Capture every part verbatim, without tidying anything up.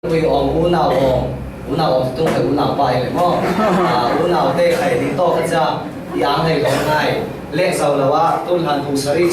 Ui awng, unau awng, unau awng tung khai unau pa hi le maw. Ah, unaute khai ding tawh kha cia i ang hei lo ngai. Lek zo lo ah, tun hlan tung sari,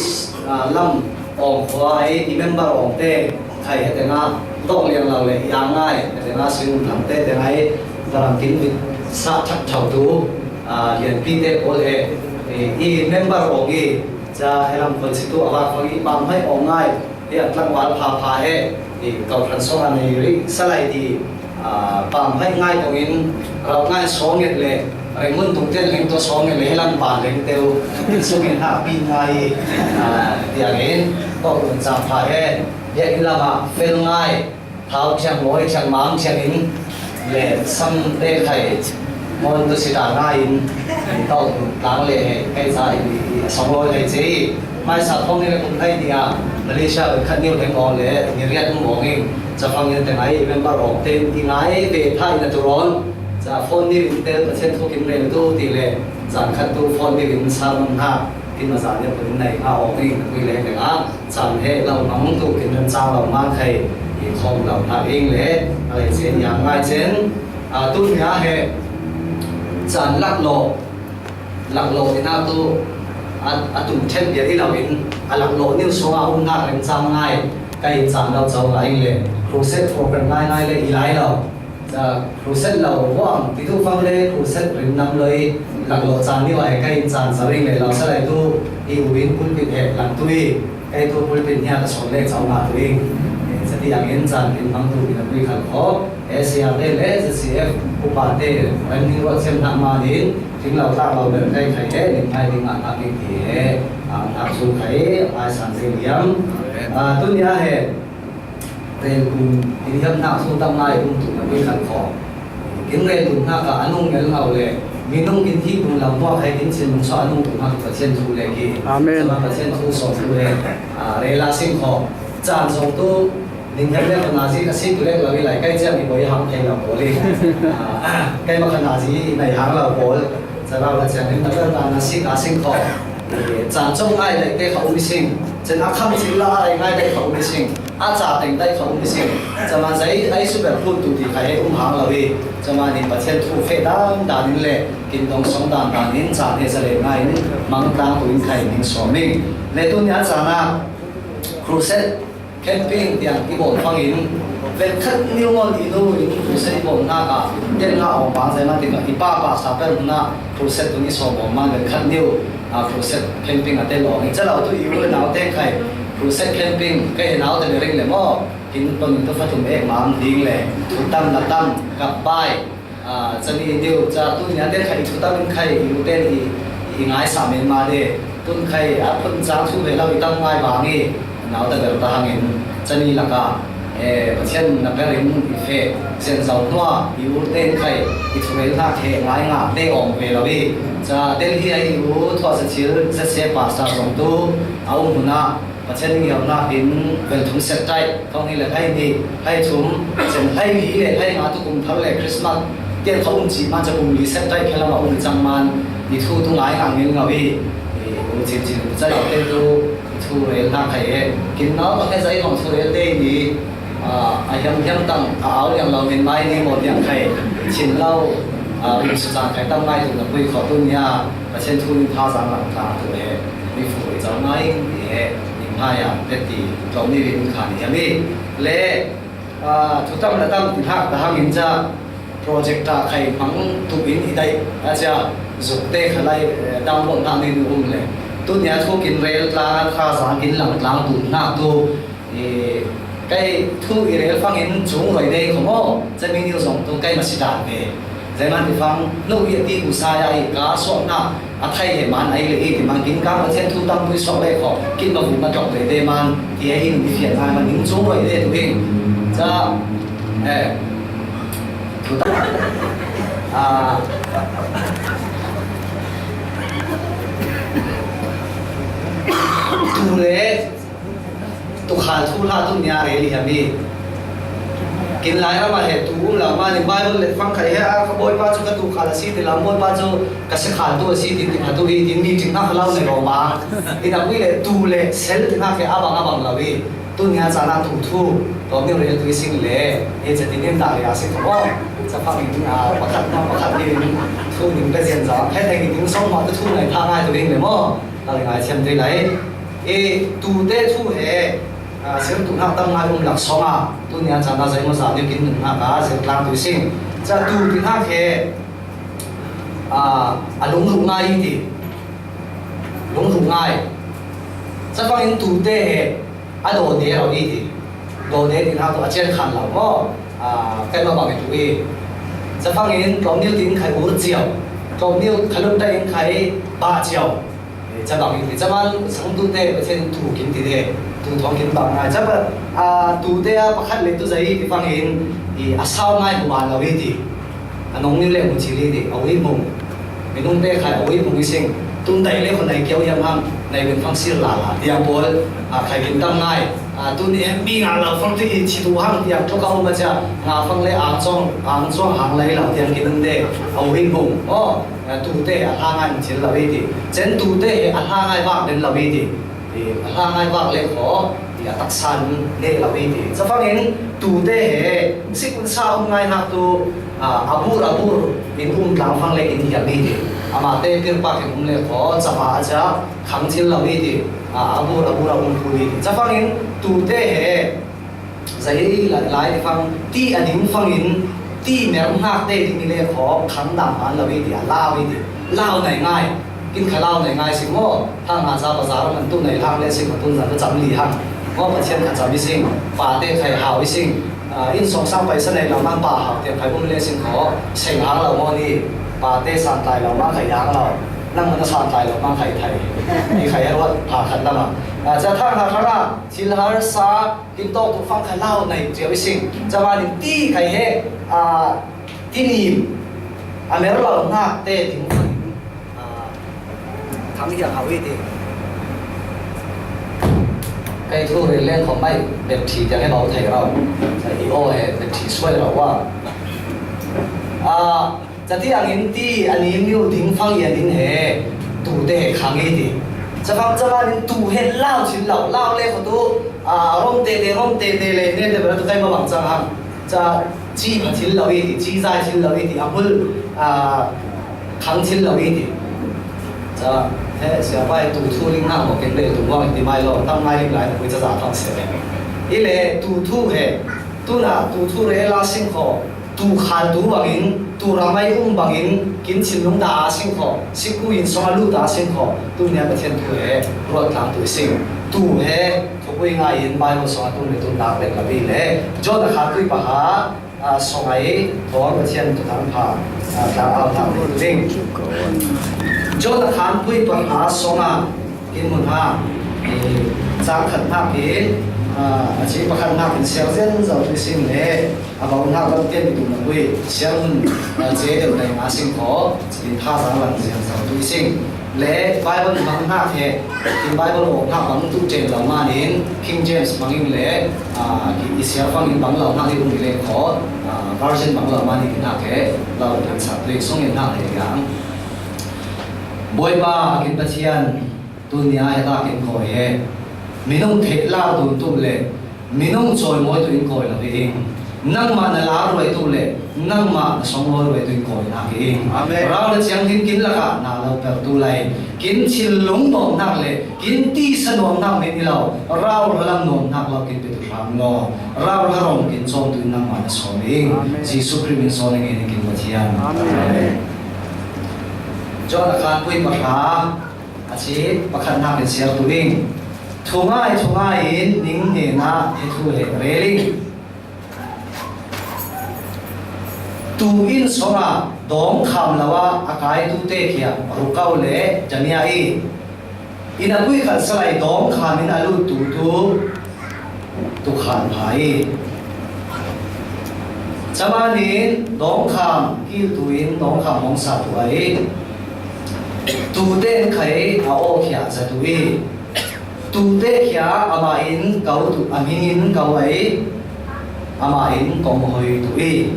ah, lam awng khua ei, i member awngte khai he tengah tawh liang lo le i ang ngai. He tengah sui um lamte tengah ei, varam kin vit sa thak thau tu, ah, lianpite pawl he, i, i member awng i, cia he lam khol si tu a vak fang i pam hai awng ngai. Hi a tlangval phapha he, i, kau hran sawng a nei rih sa lai ti, a, pam hai ngai kongin, rau ngai sawng nget le, reng hun tung tian leng tawh sawng nget le, he lam ban leng teu, in sung in hak pi ngai, a, tiang in, kau hun chang pha he, biak in lam a fel ngai, thau thiang mawi thiang mang thiang in, le sam te khai, mon tu si ta ngai in, in tau tlang le he, kai sa in, i, i, sawng lawi lai che i, mai sa thawng ni le kum thai ni a, Malaysia le khat niu leng awng le, ni riat um awng in, chafang in teng ai, member awng ten, i ngai ve tha in a tu rawn, cha phone ni in tel, Pathian thu kin rel tu ti le, zan khat tu phone ni in sa mun ha, kin ma zan ya pun nai ha awng in, kui le teng a, chan he lo mang tu kin ran chang lo mang khai, i khawm lo hna ing le, a lei chen yang ngai chen, a, tu nia he chan lak lo, lak lo ina tu, a, a tum then bia i lo in, a lak lo niu sung a um hna reng chang ngai, kai in chan lo chau ngai ing le, crusade program ngai ngai le i lai lo. Ca crusade lo huang, ti tu fang le crusade rin nam lo i, lak lo chan ni wai kai in chan sa ring le lo sa lai tu, i u in pulpit he lang tu i, kai tu pulpit nia ka sawm le chau nga tu i. Sa ti ang in chan in mang tu i na pui khan kho, A C R te le Z C F upa te, ran ni ruat sem na ma din, ting lo tak lo ber kai khai he, ning hai ding a tak i ti he, ang tak su khai, ai san zing liam. Ah, tu nia he, Rel kum, in hiam hna thu tam ngai um tu na pui khan kho. Kin rel kum hna ka anung mel ngau le, minung kin hi kum lam buak hai kin chin nung so anung kum hna ka Pathian thu le ki. Amen. Sama Pathian thu so thu le, a, rel a sing kho. Chan so tu, ning hiam le khana zi ka si tu le lo i lai kai chiang i boi hang thei lo bol i. A, kai ma khana zi i nai hang lo bol. Chara la chiang in na ta na si ka sing kho. Chan chom ngai dai te kha um sing. Chen a kham chin la ai ngai dai kha um sing. A cha teng dai kha um sing. Chama zai ai super phun tu ti khai um hang lo i. Chama ni Pathian thu fe dan dan in le kin dong song dan dan in cha he za le ngai in mang tang tu in khai ning so ming. Le tu nia cha na crusade Camping tiang i bawl fangin, vel khat niu ngawn i nu in crusade i bawl hna ka, tel nga awng pang zai ma tika, i pa pa sa per hna crusade tun i sawm awng man vel khat niu, a, crusade camping a tel awng. I calau tu i u le nau teng khai, crusade camping, kei he nau te le ring le maw, in pon in tu fatum ek mam ding le, thu tam na tam, kap pai, Ah, chani deu cha tu nia ten khai thu tam in khai i u ten i, i ngai sa men ma de. Tun khai a phun chang thu ve lo i tam ngai bang i nau ta ber ta hangin chani laka, eh, Pathian na ber in i fe sen zau hnua i u ten khai i thu rel hna khe ngai nga te awm ve lo i. Cha Delhi a i u thua sa thil sa se pastor zong tu a um huna Pathian ning hiau nak in vel thum set tai, thong hi le hai ni, hai thum, chen hai li le hai nga tu kum thar le Christmas, tian kha um chi man cha kum li set tai khe lama um chang man, i thu tu ngai ngang ngil ngau i, i um chin chin cha lau te tu, i thu rel nak khai e, kin nau ka khai zai long thu rel te ni, a, a hiam hiam tang, a au liang lau min mai ni mo liang khai, chin lau, a, rim su chang khai tam mai tu na pui kho tu nia, Pathian thu ning tha zang lang tang tu he. Mi fu i chau ngai ti he, i ngai a, te ti, tlawm ni rin kha ni a mi. Le, a, thu tam la tam ti hak ta hang in cha, project ta khai hmang tu in i dai, a cha, zuk te kha lai, eh, download na ni nu um le. Tu nia thu kin rel tla, kha zang kin lang tlang tu na tu, I, kei thu i rel fangin chung roi dei kho maw? Chami niu zong tu kei ma si dan ve. Zeiman ti fang, nu i a ti ku sa ya i ka suak na, a thai he man ai le i ti man kin ka Pathian thu tam tui suak le kho, kin ma vu ma tok le de man, ti a in ti fian ngai man ning chung roi de tu in. Cha, eh, thu tam, ah, tu le, Tukhal thu hla tu nia rel i hiam i. Kin lai ram a he tu um lo ma ni Bible le fang khai he a ka Bawipa chu ka tukhal a si ti lam Bawipa chu ka sikhal tu a si ti ti pha tu hi tin mi tin hak lo ne lo ma. I na pui le tu le sel ti hak he a bang a bang lo i. Tuni a caan a tu thu, tlawmnu rel tui sing le, e, catin in dah le a si kho. Cafang in, a, pakhat na pakhat in thu ning pe zian za. Khe thei ding song ma tu thu nai tha ngai tu ding le maw. Dah le ngai thiam tui lai. E, tute thu he, a, sir tu nak tam ngai um lak song a. Tuni a caan a zai ma za ni kin nung nak a, zir tlang tui sing. Ca tu ti nak he, a, a lung lung ngai ti. Lung lung ngai. Cafang in tute he, a dawde lo i ti. Dawde ti hna tu a cian khan lo maw? A, kan lo bang i tu i. Cafang in tlawmnu tin khai ur ciau. Tlawmnu khalum ta in khai ba ciau. E, ca bang i ti. Caman sang tute Pathian tu kin ti de. Tu thawng kin bang ngai. Capa, a, tute a pakhat le tu zai i ti fang in, i, a sau ngai bu ba lo i ti. A nong ni le mu chili ti, a ui mung. Minung te khai a ui mung i sing. Tun dai le khon nai kiau yam ham, nai ben fang sir la la. Tiang pawl, a, khai bin tam ngai. A, tun em mi nga lau fang ti i chi tu hang tiang tlok a um a cia. Nga fang le ang chong, ang chong hang lai lau tiang kin um te. A ui mung. O, a, tu te a hla ngai mu chil lau i ti. Chen tu te a hla ngai vak den lau i ti. I, a hla ngai vak le kho, i, a taksa nun ne lo i ti. Cafang in, tu te he, sikun sa um ngai nak tu, a, a bur, a bur, in um tlang fang le in hiam i ti. Amah te pirpak in um le kho, cava a ca, khang thil lo i ti. A, a bur, a bur, a um khu i ti. Cafang in, tu te he, Zai lai, lai fang, ti a ding fangin, ti mer hnak te ding i le kho, khang dang han lo i ti, a lau i ti. Lau nai ngai. Kin kha lau nai ngai sing maw. Hang ha za bazar man tu nai hang le sing, tu zan ka cam li hang. Maw Pathian kha cam i sing, pa te khai hau i sing. A, in song sang paisa nai lo man pa hau te khai um le sing kho. Seng hang lo maw ni. Pa te san tlai lo man khai hang lo. Nang man san tlai lo man khai thai. I khai a ruat pha khat lama. A, ca thang ha kha la. Thil harsa, kin tawk tu fang kha lau nai cio i sing. Cama ning ti khai he, a, ti nim, a mer lo nak te ding fang, a, thang hiang hau i ti. Kai thu rel leng khom mai, bet thi tiang he bau thei rau. Sa i o he, bet thi suai rau wa. A, Cati angin ti, a nim niu ding fang i a din he, tu te he khang i ti. Cafang cama din tu he lau chin lau, lau le ko tu, a, rom te te, rom te te le, ne te bera tu kai ma bang cang hang. Ca, ci ma chin lau i ti, ci zai chin lau i ti, a hul, a, khang chin lau i ti. Ca, he, sia bai tu thu ling hang mo ken le tu wang i ti mai lo, tam ngai ling lai, kui ca za thang se. I le, tu thu he, tu na, tu thu re la sing ko, Tu khal tu bangin, tu ramai um bangin, kin thinlung ta a sing kho, sikui in song a lu ta a sing kho, tu nia Pathian tu he, ruat tlang tu sing. Tu he, thupui ngai in Bible song a tung le tun tak le ka bi le. John a khan tui paha, a, song ai, thawng Pathian tu tang pha, a, tlang au tlang le tu ding. John a khan tui paha song a, Kin mun ha, eh, cang khat hnak in, ah, a ci pakhat hnak in siar zen zo tu sin le, a bau hnak lam tian tu na pui, siar mun, ah, ce deuh dai nga sing ko, in tha za lang ziang zo tu sing. Le Bible mang hnak he, in Bible awk hnak mang tu chen lo man in, King James mang in le, ah, i siar fang in bang lo hnak i um i le ko, ah, version bang lo man in hnak he, lo in sa tu sung in hnak he yang. Bawipa, kin Pathian, Tunia he tak in kawi he. Minung theh lau tun tu le, minung cawi mawi tu in kawi lo hi ing. Nangmah na lau ruai tu le, nangmah na song mawi ruai tu in kawi nak hi ing. Amen. Rau le ciang kin kin lakah na lo per tu lai. Kin thil lung nuam nak le, kin tisa nuam nak min i lo. Rau ralam nuam nak lo kin pe tu hram lo. Rau rarong kin cawm tu in nangmah na sawm ing. Amen. Jesuh Khrih min sawn ing in kin Pathian. Amen. John a khan pui pahra. A ci pakhat nak in siar tu ding. Thungai, thungai in ning hnenah he thu he rel in. Tu in songah dawngkham lo ah a kai tu te khia Rukau le Jamia i. In a pui khat salai dawngkham in a lut tu tu. Tukhan pha i. Camanin dawngkham kiltu in dawngkham hong sa tu ai. Tu ten khai a aw khia za tu i. Tu te khia amah in kau tu, a hming in kau ai. Amah in kong hoi tu i.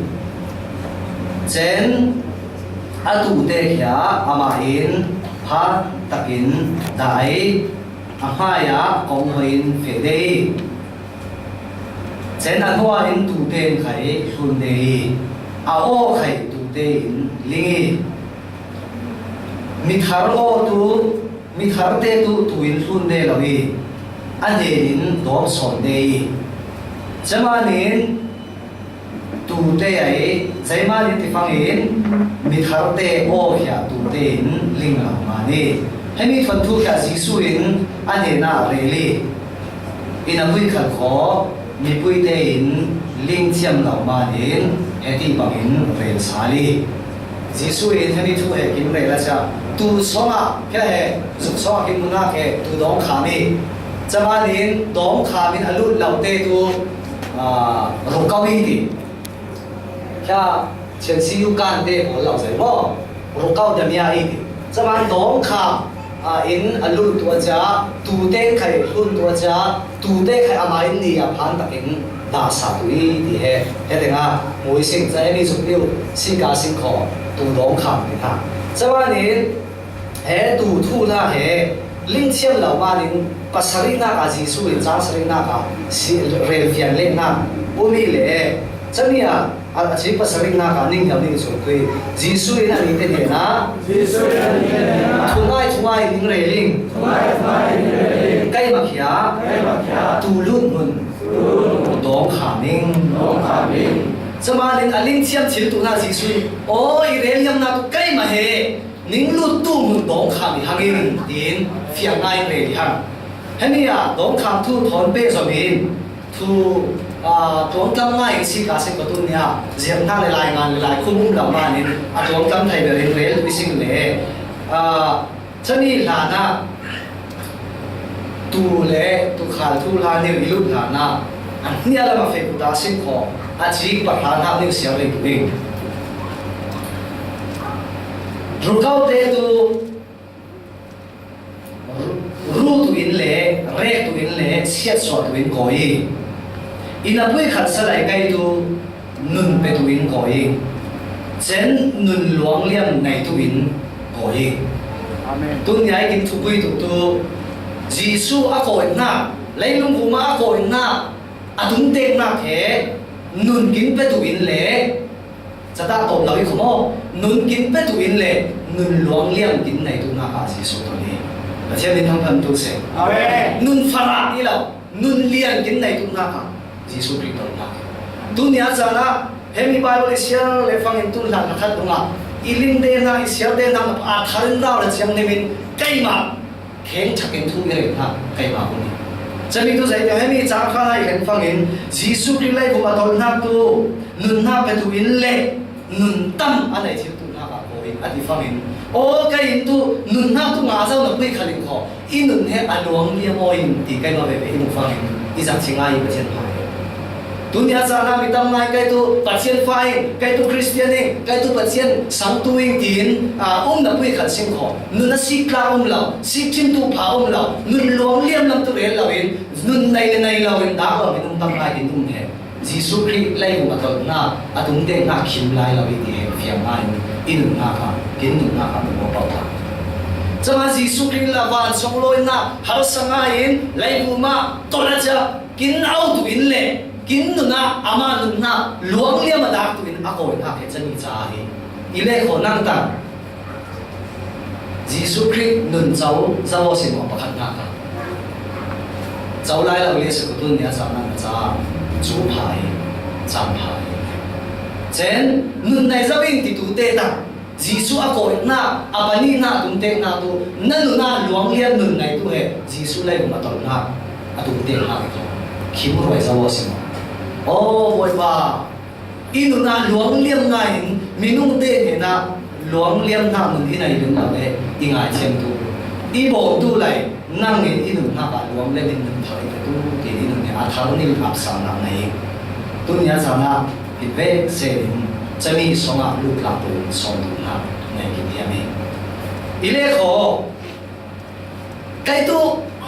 Cen a tu te khia amah in pha takin dai. A hmai ah kong hoi in feh dei. Cen a hnuah in tuute in khai hlun de i, a aw khai tuute in ling i, mithar aw tu, mitharte tu tu in hlun de lo i, a hnen in dawp sawn de i, cemanin tuute ai, zeimanin tifangin mitharte aw khia tuute in ling lo man i. Hemi thuanthu khia Jesu in a hnenah rel i, i na pui khat khaw mipuite in ling thiam lo manin heti bangin rel sal i. Jesu in hemi thu he kin rel a cia, tu sawngah khia he, zuk sawngah kin munah khe tu dawngkham i. Camanin dawngkhamin a lut lote tu, aa, rukau i ti. Khia Chelsea U kante pawl lo zai maw? Rukau damia i ti. Zaman dawngkham, aa, in a lut tu a cia, tute khai hlun tu a cia, tute khai ama in ni a phan takin dasa tu i ti he. He tenga mui sing ca hemi zuk liu sika sing khaw tu dawngkham ti hna. Camanin he tu thu hna he ling thiam lo manin pasarihnak ah Jesu in cang sarihnak ah si, rel fian lehnak um i le cami ah a, a si pasarihnak ah ning deuh ning zul tui. Jesu in a nite hnenah, Jesu in a nite hnenah, thungai, thungai ning rel in, thungai, thungai ning rel in, keimah khia, keimah khia, tu lut hmun, tu lut hmun, dawngkham ning, dawngkham ning. Camanin a ling thiam thil tuhnak Jesu in, aw, i rel hiamnak tu keimah he, ning luttu hmun dawngkham i hang in, tiin fiang ngai in rel i hang. Hemi ah dawngkham thu thawn pehzom in thu, aa, tuangtlam ngai in sika sik patun nia ziamhnak le lai ngan le lai khum um lo manin a tuangtlam thei ber in rel tu i sik le, aa, cami hlanah tu le tukhal thu hlan nih i lut hlanah a hnia lam a feh kuta sik khaw a cik pahra hnak nih siar rih tu ding. Rukaute tu ru tu in le, rek tu in le, siatsuah tu in kawi i, i na pui khat salai kai tu nun pe tu in kawi i, cen nun luangliam nei tu in kawi i. Amen. Tun niai kin thupui tu tu Jesu a kawi hna, leilung vuma a kawi hna, a tungteknak he nun kin pe tu in le, cadah tawm lo i khumaw, nun kin pe tu in le nun luangliam kin nei tu hna kha Jesuh ton i Pathian min thangphan tu seh. Amen. Nun farah i lo, nun lian kin nei tu hna kha Jesuh Khrih ton hna. Tuni a caan ah hemi Bible i siar le fangin tun hlan khat dongah i ling te hna, i siar te hna, a thar in rau le ciang nemin keimah kheng thakin thu i rel hna keimah hun i. Cami tu zei te hemi cang kha i len fangin Jesuh Khrih leivum a tolhnak tu nunnak pe tu in le nun tam a nei thil tu hna kha ko in a ti fangin, aw, kei in tu nunnak tu nga zo na pui khal in kho, i nun he a luang liam aw in ti keimah veve i mu fangin i zak si ngai i Pathian hmai. Tuni a caan ah mi tam ngai, kei tu Pathian fa in, kei tu Khristian in, kei tu Pathian sangtu in tiin, aa, um na pui khat sim kho. Nun a sik tla um lo, sik thim tu pha um lo, nun luang liam lam tu rel lo in, nun nei le nei lo in dak lo in um tam ngai in um he. Jesuh Khrih leivum a tolhnak, a tungteknak khim lai lo i ti he fiang ngai in i nunnak ah, kin nunnak ah mun pau ta. Cama Jesuh Khrih la van song lo in na harsa ngai in leivum ah tolh a cia kin au tu in le kin nun ah amah nunnak luang liam a dak tu in a kawi hna he cami ca hi. I le kho nang tang. Jesuh Khrih nun co, co aw si maw pakhat hna kha. Co lai lo le si kutun nia caan nan a ca cu pha hi, cam pha hi. Cen nun nei zo in ti tu te tang. Jesuh a kawihnak, a panihnak, a tungteknak tu, na nun ah luang lian nun nei tu he, Jesuh leivum a tolhnak, a tungteknak hi ko. Khim ruai zo aw si maw? Aw, Bawipa, i nun ah luang liam ngai in, minung te hnenah luang liamnak nun i nei lim lo le, i ngaithiam tu, i bawm tu lai, nang in i nunnak ah luang liam in nun thar i pe tu, ti in i nun he a thar ning ap sang nak nei. Tuni a caan ah, Hi vek se in cami sawngah lutlak tu in sawm duhnak nei kin hiam hi. I le kho, kei tu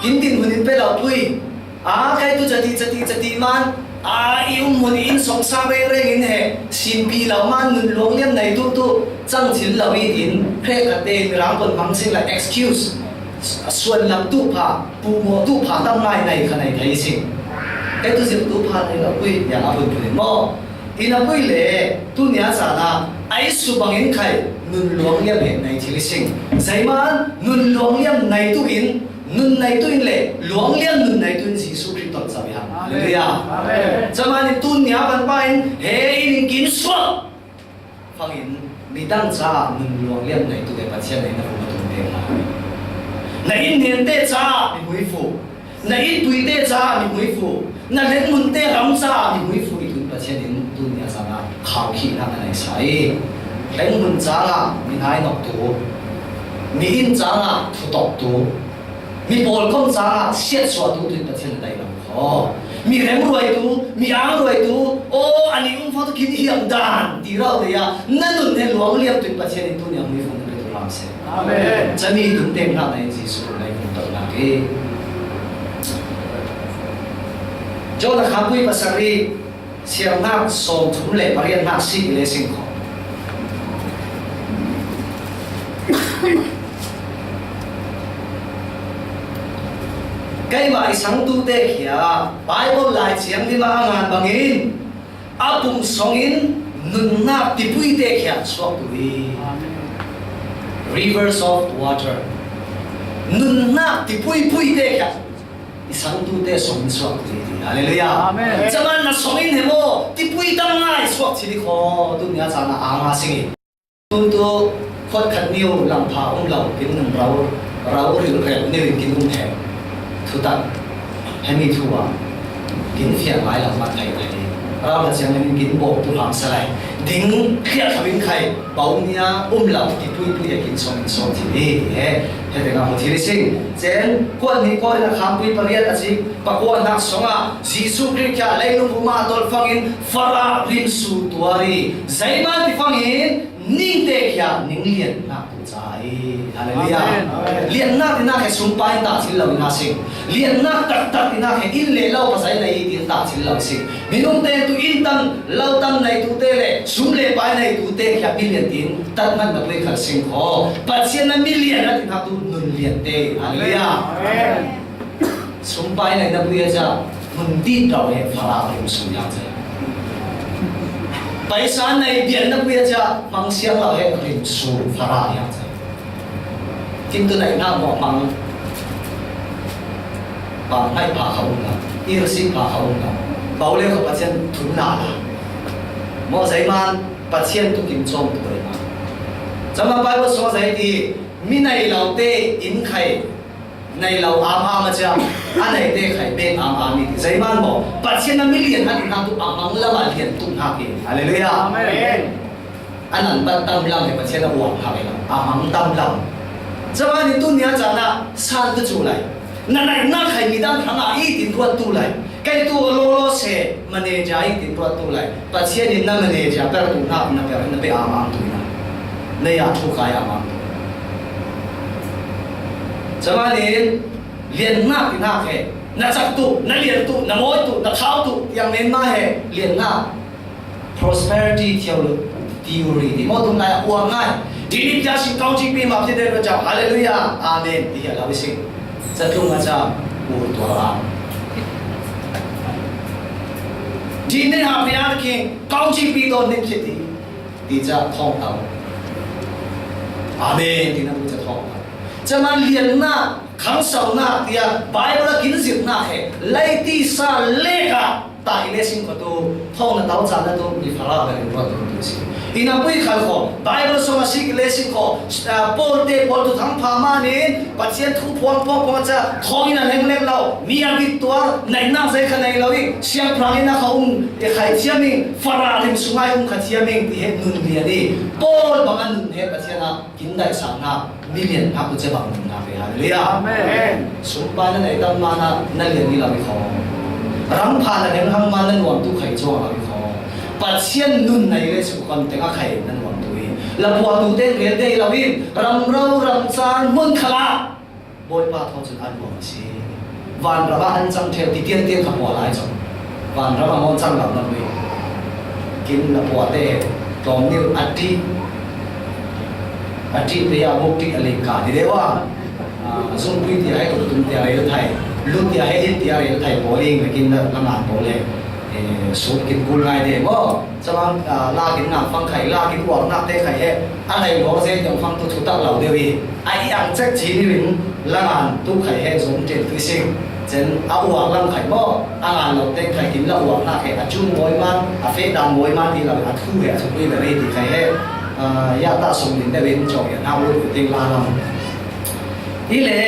kin din hun in pe lo pui. A, kei tu cati, cati, cati man. A, i um hun in sawngsang rengreng in he. Simpi lo man nun luang liam nei tu tu. Cang thil lo i din. Hre khat te in mirang pon hmang sing la excuse. Suan lam tu pha, puhmawh tu pha tam ngai nei kha nei thei sing. Kei tu zirtu pha nei lo pui, yang a pun pun maw. Ina pui le, tu nia cana, ai su bangin khai, nun luang liam he nei thil i sing. Zeiman, nun luang liam nei tu in, nun nei tu in le, luang liam nun nei tu in Jesu Khrist ton sa bia. Hallelujah. Amen. Zaman in tu nia ban pa in, he in kin suak. Fangin, midang ca nun luang liam nei tu le Pathian nei na fu na tung te ma. Na in nian te ca mi hui fu. Na in tui te ca mi hui fu. Na leng mun te ram ca mi hui fu i tun Pathian in tu nia cana khau khi na na nei sa i. Leng mun cana mi nai nok tu. Mi in cana thutok tu. Mi pawl kom cana siat suak tu tun Pathian na dai lam kho. Mi rem ruai tu, mi ang ruai tu, o, ani um fa tu kin hiam dan, ti rau le ya, na nun ne luang liam tun Pathian in tu nia hui fu na pe tu lam se. Amen. Chami tung tem na na in Jesu na in tung na ke. John a khapui pasari, siang nak sawm thum le parian nak si le sing kho. Keimah i sangtute khia Bible lai ciang lima a ngan bangin a pum songin nunnak tipuite khia suak tu hi. Rivers of water. Nunnak tipuipuite khia i sangtute songin suak tu hi. Hallelujah. Amen. Caman na songin hemo tipui tam ngai suak chili kho tu nia cana a nga singi. Tun tu khuat khat niu langpha um lo, kin nun rau, rau ril rel niu in kin um he. Thutak, hemi thu a, kin fiang ngai lo mat thei thei. Rau la siang in kin bawk tu ham sa lai. Ding khia thawin khai, bau nia um lo, ti pui pui a kin song in song ti ni he. He te nga mu ti ri sing. Chen, kuat ni kuat na kham pui pariat a si, pakua nak song a, Jesu Khrist khia leilung uma tol fangin, fara rim su tuari. Zaiman ti fangin, Ningte khia ning lian nak tu ca i. Hallelujah. Amen. Lian nak ina khe sumpai ta thil lo ina sing. Lian nak tak tak ina khe in le lo pasai na i tin ta thil lo sing. Minung te tu in tam lo tam nei tu te le sum le pai nei tu te khia mi lian tin tat man na pui khal sing kho. Pathian na mi lian na tin ha tu nun lian te. Hallelujah. Amen. Sumpai nei na pui a ca, mun dit rau he fara rim su yang ca. Paisa nei bian na pui a ca, mang siang lau he rim su fara yang ca. Kim tu nei na mo mang, pang hai pa kha um na, ir si pa kha um na, bau le ko Pathian tun na la. Mo zai man, Pathian tu kim chom tu le ma. Zama Bible so zai ti, mi nei lau te in khai, Nei lo am am a cia, a nei te khai bek am am i ti. Zeiman maw, Pathian a mi lian a ti hna tu a mang lam a lian tuk hna hi. Hallelujah. Amen. A nan bat tam lam hi Pathian a uang hna hi lo. A mang tam lam. Cama ni tu nia cana san tu cu lai. Na naihnak khai midang hrang a i tin ruat tu lai. Kei tu lolo se manager i tin ruat tu lai. Pathian in na manager per tu hna na per na pe am am tu hna. Na ya thu kai am am tu. Cama ni liannak i nak he, na cak tu, na lian tu, na mawi tu, na thau tu, yang men ma he, liannak prosperity theology, theory, ti maw tum lai a uar ngai. Dini pia sing kau ji pi ma pia de ro jam, hallelujah, amen, ti hia lau i sing. Catlung a ca, ur tua a. Dini ha pia ki, kau ji pi don nim si ti, ti ca thong tau. Amen, ti na bu ca thong tau. Caman liannak, khangsonak, tia Bible a kin zirnak he, lei tisa leka, ta i le sing ko tu, thong na tau ca na tu, mi fara ka rin ruat tu tu si. Ina pui khal ko, Bible song a sik le sing ko, ah, Paul te, Paul tu thang pha manin, Pathian thu phuang phuang phuang ca, thong ina leng leng lo, mi a bit tuar, nai nak zai kha nai lo i, siang prang ina kha um, e khai thiam ing, fara rim sungai um kha thiam ing, ti he nun lian i. Paul bang a nun he Pathian a, Kin daihsaknak, mi liannak tu cebang nunnak hi, hallelujah. Amen. Sumpai na nei tam mana na lian ni lo i kho. Ram pha na deng hang mana nuam tu khai cuang lo i kho. Pathian nun nei le sukon teng a khai na nuam tu i. La pua tu teng rian dei lo in, ram ro, ram caan, mun khala. Bawipa thaw cun an huam a si. Vanram ah an cang ṭheu ti tiantian kha pua lai cang. Vanram ah maw cang lo na pui. Kin na pua te, tlawm nih a ṭih. A ṭih te ah buk ṭih a lik ka ti deuh ah. Ah, zungpui ti a hei tuk tum ti a rel thai. Lut tia he in tia rel thai pawl ing le kin la ngan pawl le, eh, sut kin kul ngai de maw. Chavang, ah, la kin ngan fang khai, la kin uar nak te khai he, a nai lo ze tiang fang tu thutak lo deu i. A i ang chek chi ni rin la ngan tu khai he zong chen tu sing. Chen a uar lam khai maw, a ngan lo te khai kin la uar nak he, a chung mawi man, a fe dan mawi man ti lo, a thu he, a thu pui le rei ti khai he. Ah, ya ta song din deu in chawk ya na u ting la lam. I le,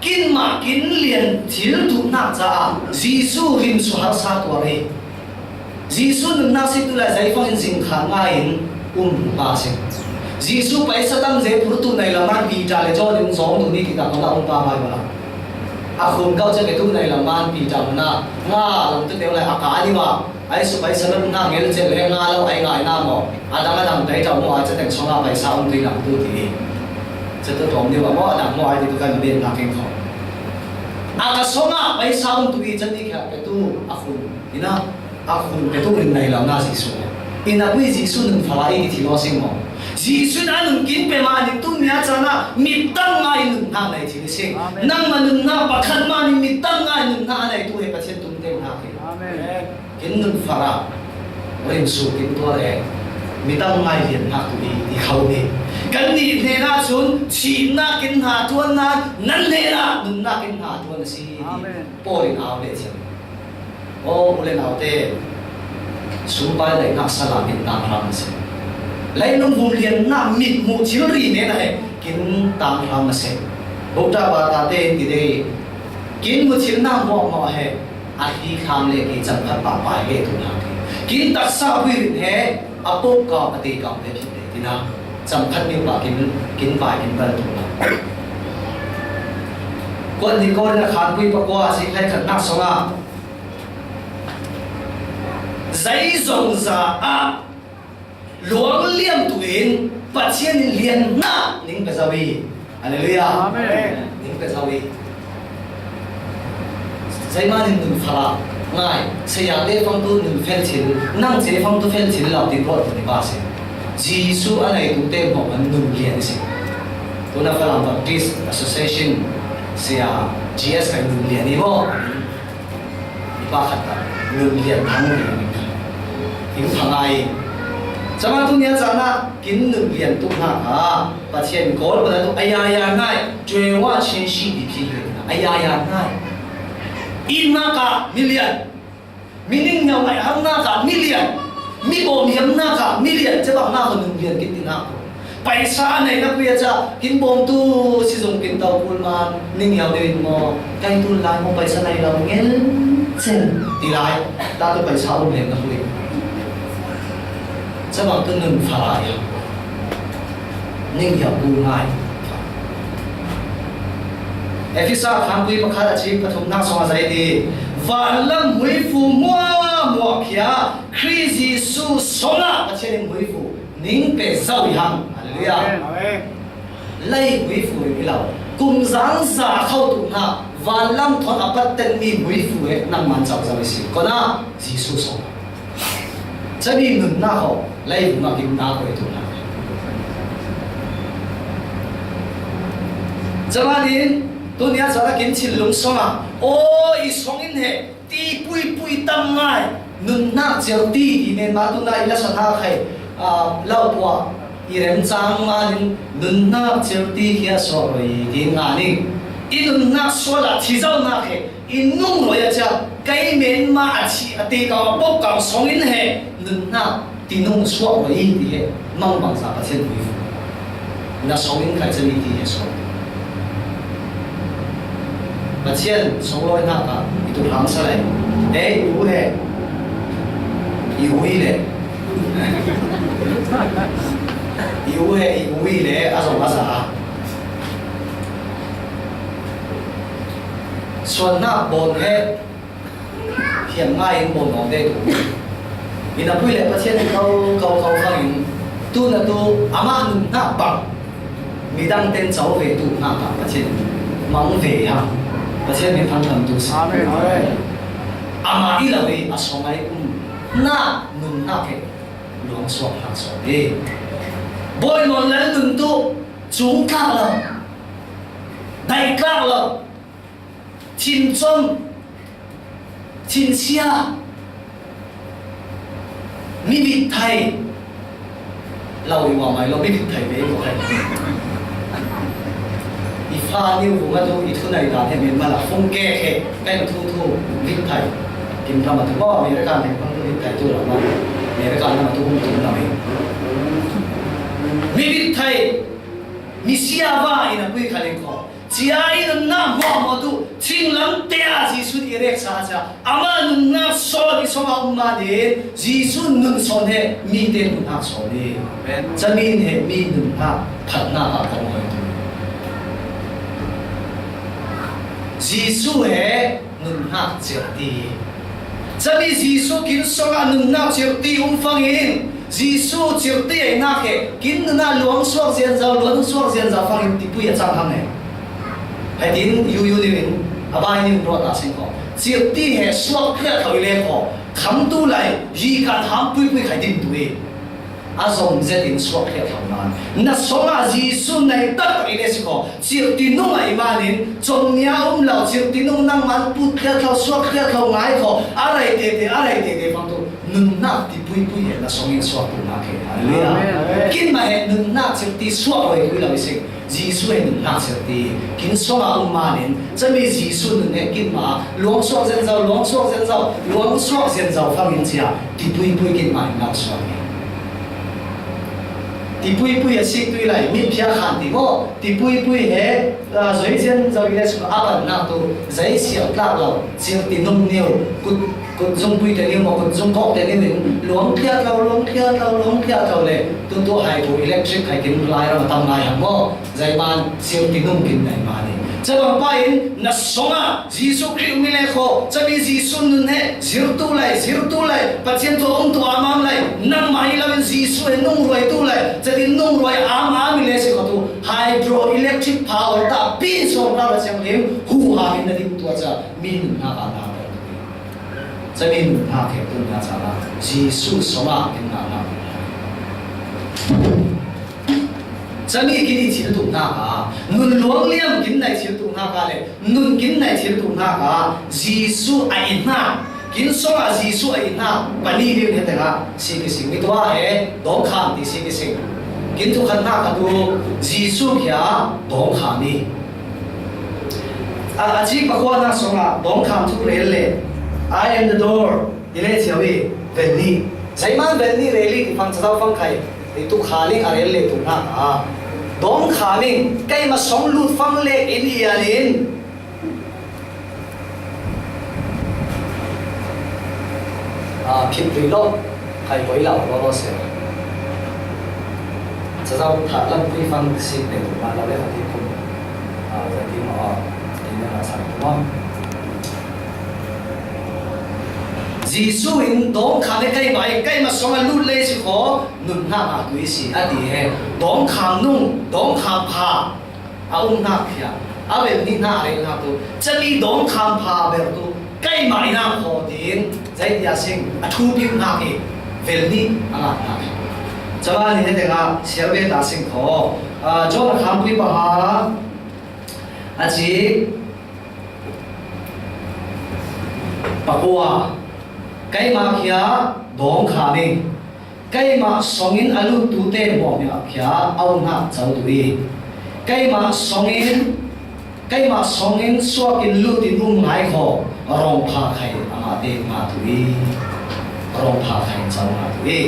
kin mah kin lian thil duhnak caah Jesuh rim suhal sa tuar hi. Jesuh nunnak si tu lai zaifang in zing khan ngai in um pa si. Jesuh paisa tam ze phur tu nai lam man Peter le John in zong tu ni kita kong a um pa bai bala. A khun kau che ke tu nai lam man Peter mana nga lam tu teu lai a ka ni wa. Ai su paisa lam na ngel che le nga lo ai ngai na mo. A dang a dang tai tau mo ai che teng song a paisa um tu i lam tu ti. Che tu tom ni wa mo a dang mo ai ti tu kan bin na keng kho. A ka song a paisa um tu i chan ni kha pe tu a khun. Ina a khun pe tu rin nai lo na Jesuh. Ina kui Jesuh nun fala i ti lo sing mo. Jesuh na nun kin pe ma ni tu nia cha na mi tang ngai nun na nai ti sing. Amen. Nang ma nun na pakhat ma ni mi tang ngai nun na nai tu he Pathian tum te na ke. Amen. Kin nun fara rim su kin tua le mi tang ngai lian hak tu i, i khau ni. Kan ni hne na chun chi na kin ha tuan na nan hne na nun na kin ha tuan si. Amen. Paul in au le chin. O u le nau te, sumpai lai nak sala kin tang ram si. Lai nung vum lian na mit mu thil ri ne na he kin tang ram si. Bukta ba ta te ti de kin mu thil na mo mo he. A hi kham le ki chang khat pa pa he tu na ki. Kin tak sa hui rin he a pok ka a te ka te ki te ti na. Chang khat ni pa kin kin pa kin bal tu na. Kuan ni ko na khan pui pa kwa si khai khat nak song a. Zai zong za a luang liam tu in Pathian in lian na ning pe zawi. Hallelujah. Amen. Ning pe zawi. Zai ma nin nun fala ngai, saya te fang tu nun fel thil, nang che fang tu fel thil lau ti ko tu ni ba se. Jesu a nai tu te mo man nun lian se. Tu na Falam Baptist Association sia G S kai nun lian ni mo. I pa khat ta nun lian thang ni. Ing thang ai. Chama tu nia chana kin nun lian tu na ka. Pathian kawl bala tu a ya ya ngai, twe wa chen shi di phi he. A ya ya ngai. Inn na ka million. Mi ning nyau ngai hang na ka million. Mi bawm hiam na ka million. Che bang na ka nun lian kin ti na ko. Paisa a nei na kuya cha kin bawm tu si zong kin tau kul man. Ning nyau deu in maw. Kai tu lai maw paisa nei lau ngel chen. Ti lai. Ta tu paisa um lem na kuya. Che bang tu nun fa lai. Ning hiau bu ngai. Efesa khangpui pakhat a chik pathumnak song a zei ti. Vanlam huifu muamua khia Khrih Jesu song ah Pathian in huifu ning pe zau i hang. Hallelujah. Amen. Lei huifu i lo. Kum zang za khau tu hna vanlam thon a pat ten mi huifu he nangman cau zau i si. Kona Jesu song. Chami nunnak ho, leivung ah kin na koi tu na. Chama nin, tu nia sa kin chil lung song ah, o i song in he, ti pui pui tam ngai, nunnak cheu ti, ti men ma tu na i la sa tha khai, ah, lau pua, i rem chang ma nin, nunnak cheu ti kia so roi, ti nga ning. I nunnak sual ah, thi zau nak he, I nung roi a cia, kei men ma a chi a te kau a pok kau song in he, nunnak ti nung suak roi ti he, mang bang sa Pathian hui fu. Na song in kai chami ti he song. Pathian song roi na ka, i tu hang sa lai. He, i u he. I u i le. I u he, i u i le, a zong a za a. Suannak bawn he thiam ngai in bawn awng te tu. Ina pui le Pathian in ko, ko, ko fangin tu na tu amah nunnak bang midang ten co ve tu hna ka Pathian mang ve ha. Pathian min thang tam tu si. Amen. Amah i lo i a song ai um na nunnak he luang suak hna suak e. Bawi nawn lal nun tu cung tlak lo. Daih tlak lo. Thin com, thin sia, mi bit thei, lo i wa mai lo, mi bit thei ve lo thei. I fa niu bu ma tu, i thu nai dan he min ma la, fung ke ke, pen thu thu, bit thei. Kim ram a tu, oh, America ne, fung tu bit thei tu la ma, America na ma tu, fung tu la mi. Mi bit thei, mi sia va i na pui kha leng ko. Cia i nunna hmuahhmuah tu, thinglamte ah Jesuh i reksa cia, ama nunna sawn i sawng a um manin, Jesuh nun sawn he mite nunna sawn hi. Amen. Cami he mi nunna phatna ah kong hoi tu. Jesuh he nunna cirti. Cami Jesuh kin sawng a nunna cirti um fangin, Jesuh cirti ei nak he, kin nunna luang suak zianzau, luang suak zianzau fangin tipui a cang hang he. Hei tin, yu yu ning in, a bai ning ruat a sing ko. Cirti he suak piak kau i le ko, kham tu lai, yi kan ham pui pui khai din tu i. A zom zet in suak piak kau nan. Na sawng a Jesuh nai tak i le si ko, cirti nung a i manin, com nia um lau, cirti nung nang man put piak kau, suak piak kau ngai ko, a rai te te, a rai te te fang tu. Nunnak ti puipui he na sawngin suak tu nak he. Hallelujah. Amen. Kin ma he nunnak cil ti suak roi kui lo i sing. Jesu he nunnak cil ti. Kin sawng a um manin. Cami Jesu nun he kin ma. Luang suak zen zau, luang suak zen zau, luang suak zen zau fangin cia. Ti puipui kin ma in nak suak ni. Ti puipui a sik tui lai. Mit pia khan ti mo. Ti puipui he. Zoi zen zau i le suk a ban nak tu. Zai siau tlak lo. Cil ti nung niu. Kut Kut zung pui te niu maw, kut zung kawk te niu in luang tliat lo, luang tliat lo, luang tliat lo le. Tutu hydroelectric hai kin lai ram a tam lai hang maw. Zai man sir ti nung kin nai ma ni. Cabang pa in na sawng a Jesu Khrih um i le khaw. Cabi Jesu nun he zir tu lai, zir tu lai. Pathian tu um tu am am lai. Nang ma hi lo in Jesu he nung ruai tu lai. Cabi nung ruai am am i le si khaw tu. Hydroelectric power ta pi sawng ra la siang lim. Hu ha in na dim tua ca. Mi nun ha ka na. Cami nun hna khe tu hna caah Jesuh sawm ah kin hna hna. Cami kin i thil tu hna ka, nun luang liam kin nai thil tu hna ka le nun kin nai thil tu hna ka Jesuh a i hna. Kin sawng ah Jesuh a i hna. Pani ding he tengah si ki sing. Mi tua he dawngkham ti si ki sing. Kin tu khan hna ka tu Jesuh kia dawngkham i. A, a cik pakua hna sawng ah dawngkham thu rel le, "I am the door," i le cio i, vel nih. Zeihmanh vel nih rel i, ti fang cazau fang khai, i tu kha ling a rel le tu hna ka. Dawngkham in, keimah sawng lut fang le in i an in. A, phit rih lo, khai hoi lo, lo, lo se. Cazau thah lam pui fang si ne tu ma lo le kha ti kum. A, za ti ma, ti ne la sa tu ma. Jesu in dawngkham he keimah, keimah sawng a lut le si kho, nun hna hna tu i si, a ti he. Dawngkham nung, dawngkham pha. A um hna khia, a vel nih hna a rel hna tu, cami dawngkham pha ber tu, keimah i nak khaw ding, zeitia sing, a thu pim hna khi, vel nih a ngah hna khi. Cama nih he tengah, sial ve ta sing khaw, a, John a kham pui paha, a cik, pakua, keimah khia, dawngkham in, Keimah sawngin a luttute bawmh ah khia a um hna co tu i, keimah sawngin, keimah sawngin suak in lut in um ngai kho, rawngpha khai amah te hna tu i, rawngpha khai co hna tu i.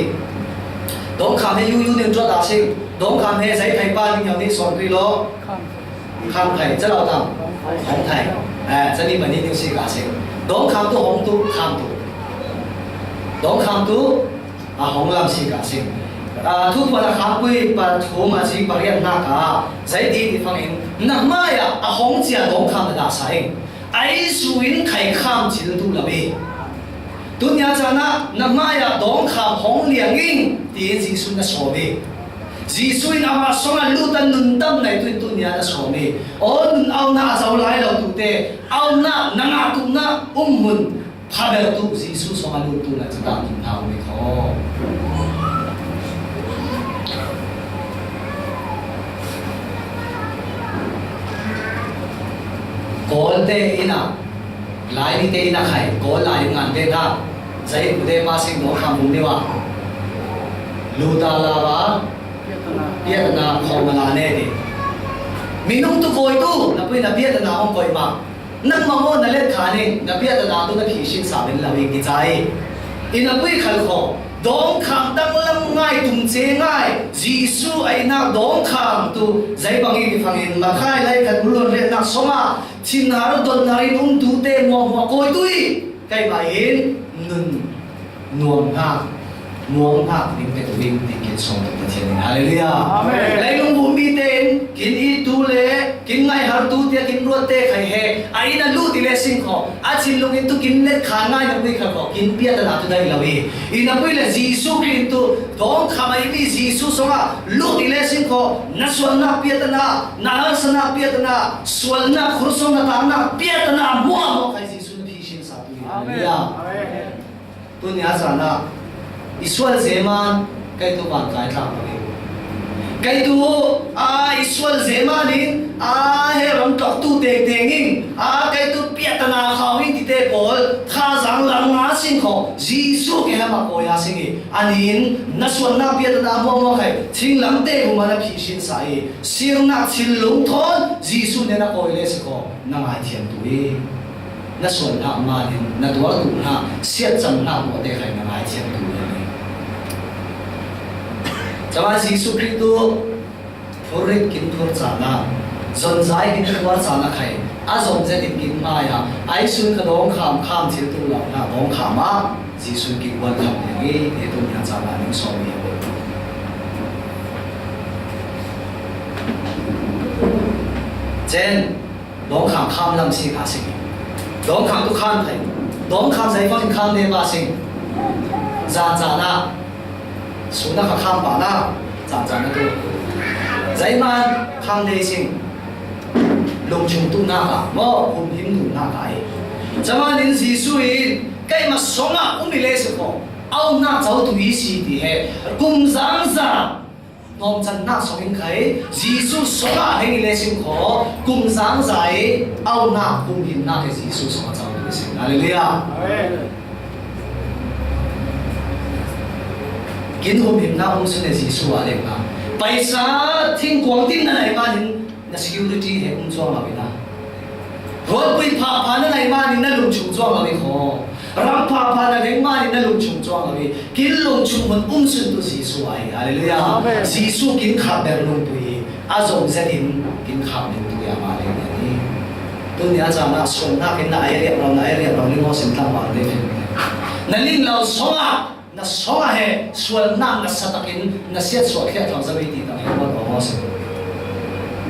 Dawngkham he yuyu ning tuat a si, dawngkham he zei khai pa ning yau nih sawn tui law. Kham thai, ca lo tam. Hong thai. Eh, cami pani ning si ka si. Dawngkham tu hong tu, kham tu. Dawngkham tu, a hong lam si ka si. Ah, Thupuan a kham pui pathum a si pariat hna ka. Zei ti ti fangin, na hmai ah a hong cia dawngkham na dah sa in. Ai zu in khai kham thil tu lo i. Tunia caan ah na hmai ah dawngkham hong liang in, tiin Jesuh na sawm i. Jesuh in amah sawng a lut a nun tam nai tu in tunia na sawm i. Aw nun aunak a zo lai lo tu te, aunak na ngah tuknak um hmun phabel tu Jesuh sawng a lut tu na cata nun hna um i kho. Kawl Te ina, Laimi te ina khai, ko lai ngan te na, zai ku te pa sing no kham bung ni wa. Lu ta la wa, piatana khawm a la ne ti. Minung tu koi tu, na pui na piatana hong koi ma. Nang ma mo na let kha ni, na piatana tu na phi shin sa ben la wing ki chai. Ina pui khal kho, dawng kham tang lam ngai tung che ngai, Jesu ai na dawng kham tu, zai bang i ki fang in, ma khai lai khat ulon le na soma, thin har don na rin um tu te mo mo koi tu i, kai ma in, nun. Nuam hna, nuam hna ding pe tu ding ti kin sawm tuk Pathian in. Hallelujah. Amen. Leilung bumi te in kin it tu le kin ngai har tu tia kin ruat te khai he. A in a lut i le sing kho. A chin lung in tu kin let kha ngai na pui kha kho. Kin piatana tu dai lo i. I na pui le Jesu Khrih tu dawng kha mai mi Jesu song a lut i le sing kho. Na sualna piatana, na harsana piatana, sualna khursong na tangna piatana mua mo khai Jesu na phi sin sa tu i. Amen. Hallelujah. Amen. Tunia cana i sual zeman kei tu van kai tlang lo hi. Kei tu a i sual zeman in a he ram tlok tu teng teng in a kei tu piatana khau in ti te pawl tha zang lam nga sin kho Jesu ke hama ko ya sing i anin na sual na piatana mo mo khai ching lam te huma na phi sin sa i sirnak thil lung thon Jesu ne na koi le si kho na ngai thiam tu i. Na sual hna man in na tuar tu hna siat cang hna maw te khai na ngai thiam tu le ni. Cama Jesu Khrih tu phurrit kin phur cana zonzai kin tuar cana khai a zong zet in kin ngai a ai sun ka dawng kham kham thil tu lo hna dawng kham a Jesu kin buan kham le ni ne tu nia cana ning sawm ni a Chen Dawngkhang kham lam si kha sing. Dawngkhang tu khan thei. Dawngkhang zei fang in khang de pa sing. Zan zan a. Suna kha kham pa na. Zan zan a tu. Zei man khang de sing. Lungchung tu na ka. Mo kum him tu na ka i. Zaman in Jesu in kei ma song a um i le si ko. Au na chau tu i si ti he. Kum zang zang. Nawmchannak sawng in khai Jesuh sawngah hei le sim kho kum zangzai aunak humhimnak he Jesuh sawngah cang le sim. Halleluiah. Amen. Kin humhimnak um sun he Jesuh ah lengna paisa thingkuang tin na nai manin na security he um cuang lo ina. Ruatpui phapha na nai manin na lungchung cuang lo i kho. Ram phapha na leng manin na lungchung cuang lo i kin lungchung hun um sun tu Jesuh ai. Halleluiah. Amen. Jesuh kin khat ber lungpui a zong zetin kin khat ding tu ya ma leng ni. Tuni a caan ah sualnak in na ai riak lo na ai riak lo ni maw sin tlang vang te fin. Na ning lo sawngah Na sawngah he sualnak na sa takin na siatsuah khiah thang zawi ti tang he ruat aw maw si.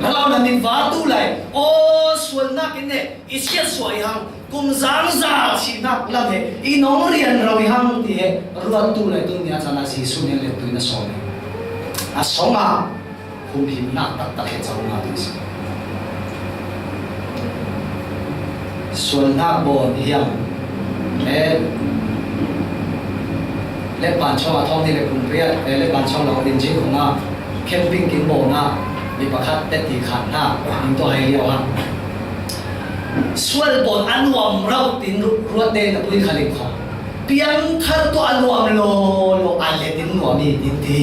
Halauna min va tu lai aw sualnak in he i siatsuah i hang kum zangza thihnak lam he i nong rian ro i hang ti he ruat tu lai tu nia cana Jesuh nia let tu na sawng he a sawngah Humhimnak taktak he cang na tu si. Sualnak bawn hiam. Eh, le panchong a thawng ni le pumpiat, eh, le panchong lo in jing khong a camping kin bawn a mi pakhat te ti khat na in to hai liau a. Sual bawn a nuam rau tin ruat te na pui khaling khong. Piangthar tu a nuam lo lo a le tin nuam i tin ti.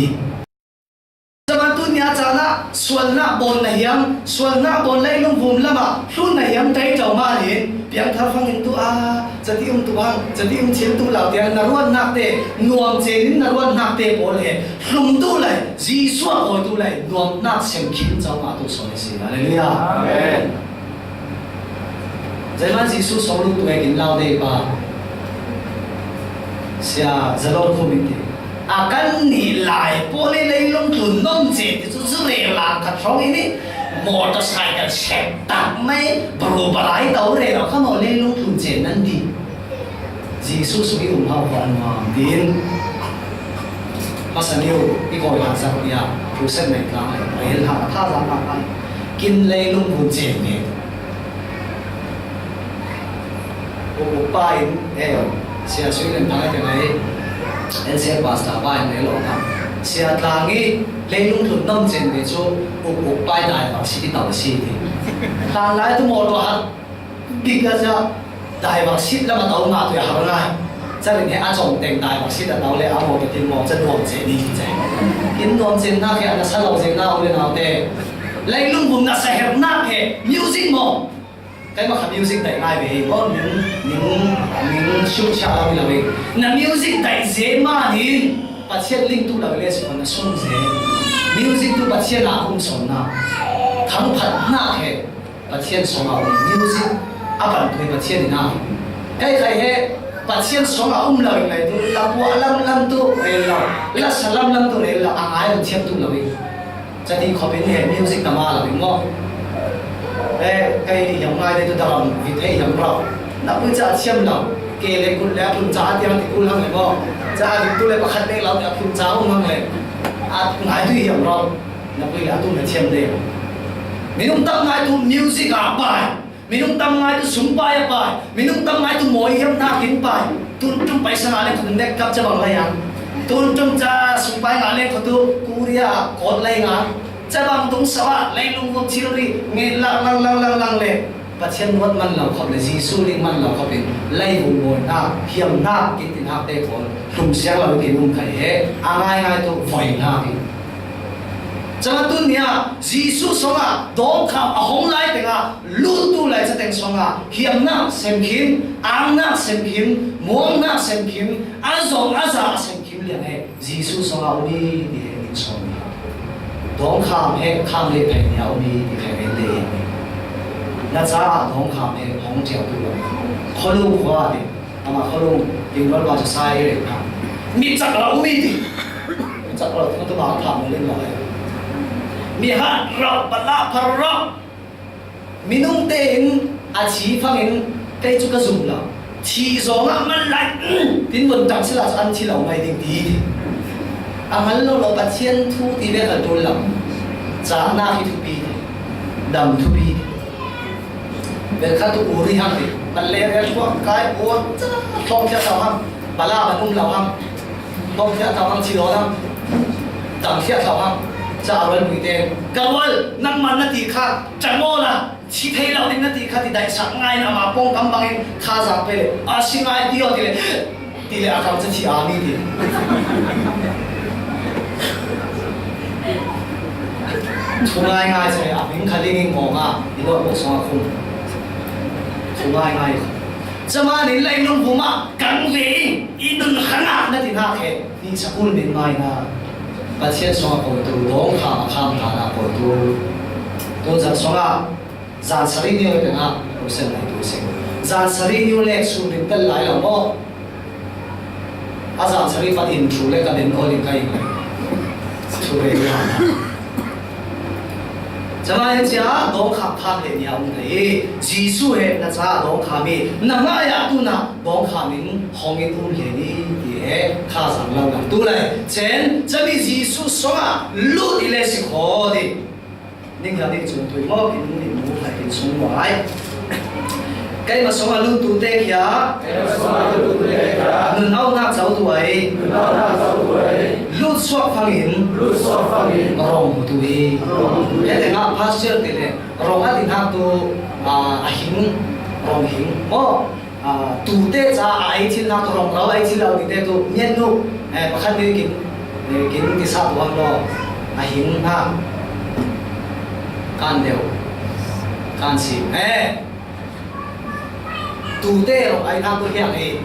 Zaman tu nia cana sualnak bawn na hiam, sualnak bawn leilung vum lama hlun na hiam tei tau manin piangthar fangin tu a cati um tu hang cati um thil tu lau tiang na ruatnak te nuam cenin na ruatnak te pawl he hlum tu lai Jesuh a kawi tu lai nuamnak sem khin cau ma tu sawn a si. Halleluiah. Amen. Zeman Jesuh sawng lungtu he kin lau dei pa. Sia zalor khum in ti. A kan nih lai pawl i leilung tlun nom ce ti cu cu rel lang khat hrawng i nih. Motorcycle sep tak mai baru balai tau rel kha maw leilung tlun ce nan dih. Jesuh sung i um hau kho an nuam, tiin. Hmasa ni uh, i kawi hlah zak nia, Joseph nei tlang le, rel hlah, a tha zak hlah hlah. Kin leilung vun cen ve. Uk uk pa in, eh, sia sui len thang ai te ngai, en sia pastor pa in rel awk a. Sia tlang i leilung tlun nom cen ve cu, uk uk pa i dai vak si ti tau a si ti. Tlang lai tu mawtaw hat. Bik a ca daivar sit lam a to ngah tu a har ngai. Carin he a cawm teng daivar sit a to le a maw ka tin maw ca nuam ce ni ce. Kin nuam ce na khe a na sa lo ce na u le nau te. Leilung bum na sa her na khe music maw. Kai ma kha music dai ngai ve hi maw ning ning ning shu cha lo lo ve. Na music dai ze ma nin Pathian ling tu lo le su na sung ze. Music tu Pathian a um son na. Thang phat na khe. Pathian song a um music a pan tu hi Pathian in a. Kai kai he Pathian song a um lo in ngai tu la bua lam lam tu rel lo la sa lam lam tu rel lo a ngai lo thiam tu lo in. Chati khop in he music ta ma lo in maw. Eh kai hiam ngai de tu dalam vi thei hiam rau. Na pui cha thiam lo. Ke le kul le pun cha tiang ti kul hang le maw. Cha ti kul le pakhat le lo le pun cha um hang le. A ngai tu hiam rau. Na pui le a tu na thiam de. Minung tam ngai tu music a pai. Minung tam ngai tu sumpai a pai, minung tam ngai tu mawi hiam na kin pai. Tun tum paisa nga leng kho tu nek kap ca bang lai ang. Tun tum ca sumpai nga leng kho tu Korea a kot lai nga. Ca bang tung sa a lai lung vum thil ri nge lang lang lang lang lang le. Pathian nuat man lo khop le Jesu ling man lo khop in lai vum mawi na hiam na kin tin hak te khol. Lum siang lo kin um khai he. A ngai ngai tu voi na kin. Cama tun nia Jesu songa dawngkham a hong lai tenga luttu lai cateng songa hiamnak semkhim, angnak semkhim, muangnak semkhim, a zong a za semkhim liang he Jesu songa uni ti he min sawm ni. Dawngkham he kham le phei nia uni ti khai ven le ni. Na caah dawngkham he hong tiang tu lo. Kholu khua ti. Ama kholung tingwal ba sa sai re kha. Mi chak rau mi ti. Mi chak rau tu ba kha mo len lo. Mi hat rau ba la phar rau. Minung te in a thi phang in kai cu ka zum lo. Thi zong ah man lai. Tin mun tang sila an thi lo mai ding ti. A man lo lo Pathian thu ti ve ka tul lo. Ca na hi thupi. Dam thupi. Bel khat tu uri hang ti. Malaria chuak kai ua ca thawng thiat lo hang. Bala ban um lo hang. Thawng thiat lo hang, thi lo hang. Dam thiat lo hang. Ca a rual nui te. Ka rual, nangmah na ti kha, ṭang aw la, thi thei lo ding na ti kha, ti daih sak ngai na ma pawng kam bangin kha zak pe le. A si ngai ti aw ti le. Ti le a kam ca thi a mi ti. Thu ngai ngai se a hming kha ding in ngawng a i lawh bawk sawng a khum. Thu ngai ngai. Cama nin lai nung vuma kang ve in i nun khang a na ti hna khe ni sakul min ngai na. Pathian sawng a kawi tu, dawng kham a kham hna na kawi tu. Tun zan sawng a Zan sarih niu he peng ah Rusen lai tu si. Zan sarih niu le sun rin tel lai lo maw? A zan sarih pat in thu le ka den aw ling ka in. Thu ve nia. Cama in cia dawng khak khak le nia um thei. Jesu he na ca dawng kham i na ngai ah tu na dawng kham in hong in um le ni ti he kha zang lo lang tu lai. Cen cami Jesu sawng ah lut i le si khaw ti. Ning hla ning chung tui maw kin ning mu khai kin sung maw ai. Keimah sung a lut tu te kia. Keimah sung a lut tu te kia. Nun au nak zau tu ai. Nun au nak zau tu ai. Lut suak fangin. Lut suak fangin. Rong mu tu i. Rong mu tu i. He te ngah pastor te le. Rong a ti nak tu a hing. Rong hing. Maw. Aa, tute ca a ei thil nak tu rong rau a ei thil lo tite tu mian nu, eh, pakhat ni kin, eh, kin ti sa tu ang lo a hing hna kan deuh kan si, eh, tute rong a ei nak tu hiang hi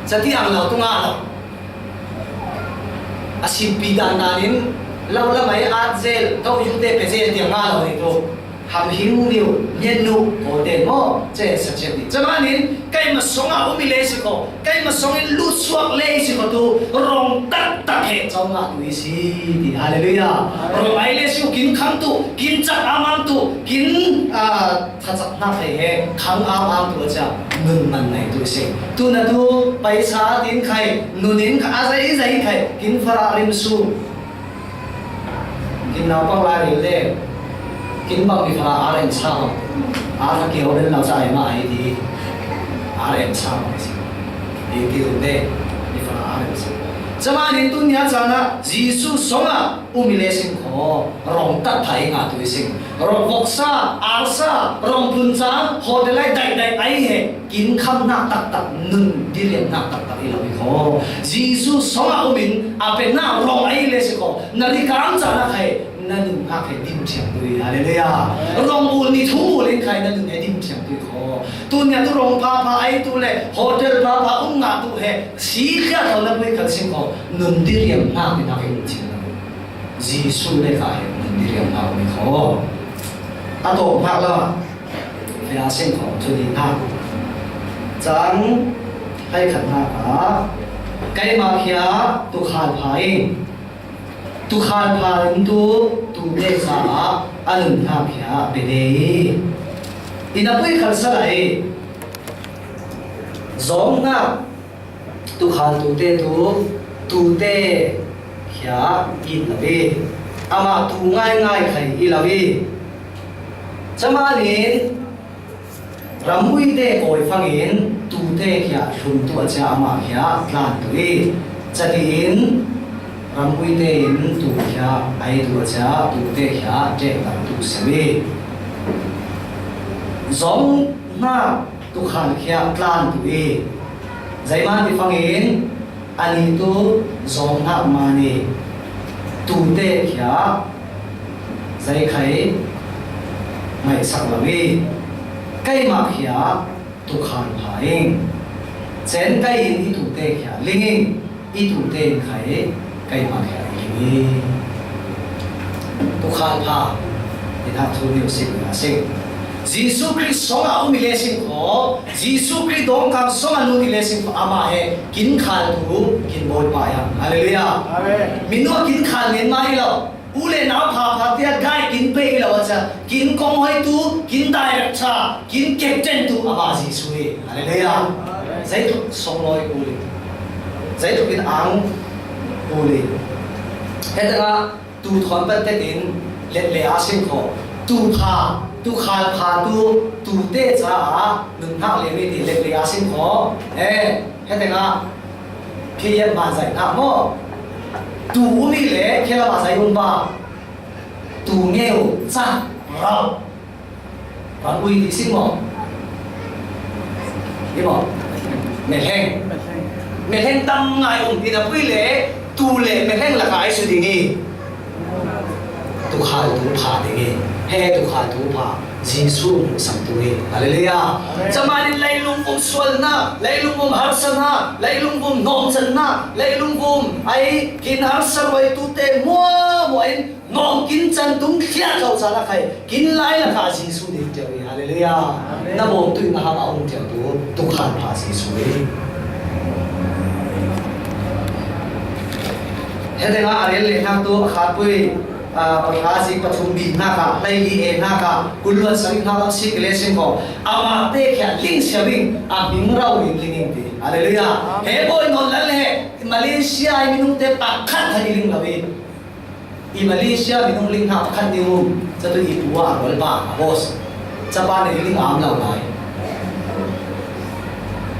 ca ti ang lo tu ngah lo. A simpi dan dan in lo lam ai at zel kau yute pe zel tiang ngah lo hi tu. Hamhing nu, nyen nu, ko den maw, ce sa ciat ni. Camanin, keimah song a um i le si ko, keimah song in lut suak le si ko tu, rong tak tak he cau ngah tu i si, ti. Hallelujah. Rong ai le si ko, kin khang tu, kin cak am am tu, kin, ah, thacak hna thei he, khang am am tu a cia, nun man nai tu i si. Tu na tu, paisa tin khai, nun in kha a zai zai khai, kin fara rim su. Kin naupang lai rel le, kin bang mi fala a rem sa bang. A na kio rel nau sa ai ma ai ti. A rem sa bang si. Ei ti run de, mi fala a rem sa. Camanin tuni a caan ah Jesuh sungah um i le sing khaw, rong tat thah i ngah tu i sing. Rong voksa, arsa, rong phun cang, hotel ai daih daih ai he, kin khamnak taktak, nun diriamnak taktak i lo i khaw. Jesuh sungah um in a pennak rong ai le sing khaw, na ri kang caan ah khai, na nunnak he dim thiam tu i. Halleluiah. Rong ul ni thu ul in khai na nun he dim thiam tu i khaw. Tuni a tu rong phapha ai tu le hotel phapha um ngah tu he, si khia tho na pui khat sing khaw, nun diriamnak ni nak in chin lo. Jesuh le kha he nun diriamnak ni khaw. A tawp hak lo ah, fia sing khaw, thu ni hak. Cang hai khat hak ah, keimah khia tukhal pha in, tukhal pha in tu, tute caah a nun hak khia pe de i. I na pui khat sa lai i, zawng hak tukhal tute tu, tute khia it lo i, amah tu ngaingai khai i lo i. Camanin rambuite kawi fangin tute khia hlum tu a cia amah khia tlan tu i, catiin rambuite in tu khia ai tu a cia tute khia ṭehtar tu seh i. Zawng hna tukhal khia tlan tu i, zeiman ti fangin ani tu zawng hnak man i, tute khia zeikhai ngaihsak lo i, keimah khia tukhal pha in, cen kai in i tute khia ling in, i tute in khai keimah khia i ling i. Tukhal pha, i hnak thu ni u sik na sik. Jesuh Khrih sungah um i le sing khaw, Jesuh Khrih dawngkang sungah lut i le sing khaw, amah he kin khal tu, kin bawipa i ang. Halleluiah. Amen. Minung kin khal men mah i lo. U le nau phapha tiah gai kin pe i lo a cia, kin kong hoi tu, kin director, kin captain tu amah Jesuh i. Halleluiah. Zeitluk songlawi u le, zeitluk in ang u le. He tengah tu thawn pat tekin let le a sim khaw. Tu pha, tu khal pha tu, tu te caah nun hnak le mi ti let le a sim khaw. He, he tengah khi yet man zai hnak maw? Tu umi le khi lam a zai um ba? Tu ngeu, ca, rau. Ram ui ti sing maw? I maw? Mehleng. Mehleng tam ngai um ti na pui le, tu le mehleng lakah ai su ding i. Tukhal tu pha ding i. He tukhal tu pha. Jesuh hmuhsam tu i. Halleluiah. Amen. Camanin leilung vum sualnak, leilung vum harsatnak, leilung vum nawmchannak, leilung vum ai kin harsa ruai tu te muahmuah in, ngawng kin can tung thliah tlo caan a khai, kin lai lakah Jesuh ding ṭiau i. Halleluiah. Amen. Na bawm tuih na hak a um ṭiau tu, tukhal pha Jesuh i. He tengah a rel le hnak tu, a khat pui, aa, pakhat si pathum bi hnak ah, hlei li e hnak ah, kul luan sarih hnak ah si ke le sing khaw. Amah te khia ling siam in, a hming rau in ling in ti. Halleluiah. Amen. He bawi nawn lal he, Malaysia i minung te pakhat khat i ling lo i. I Malaysia minung ling hna pakhat nih um, catu i pu ah a rualpa, a boss. Capa nih i ling am lo lai.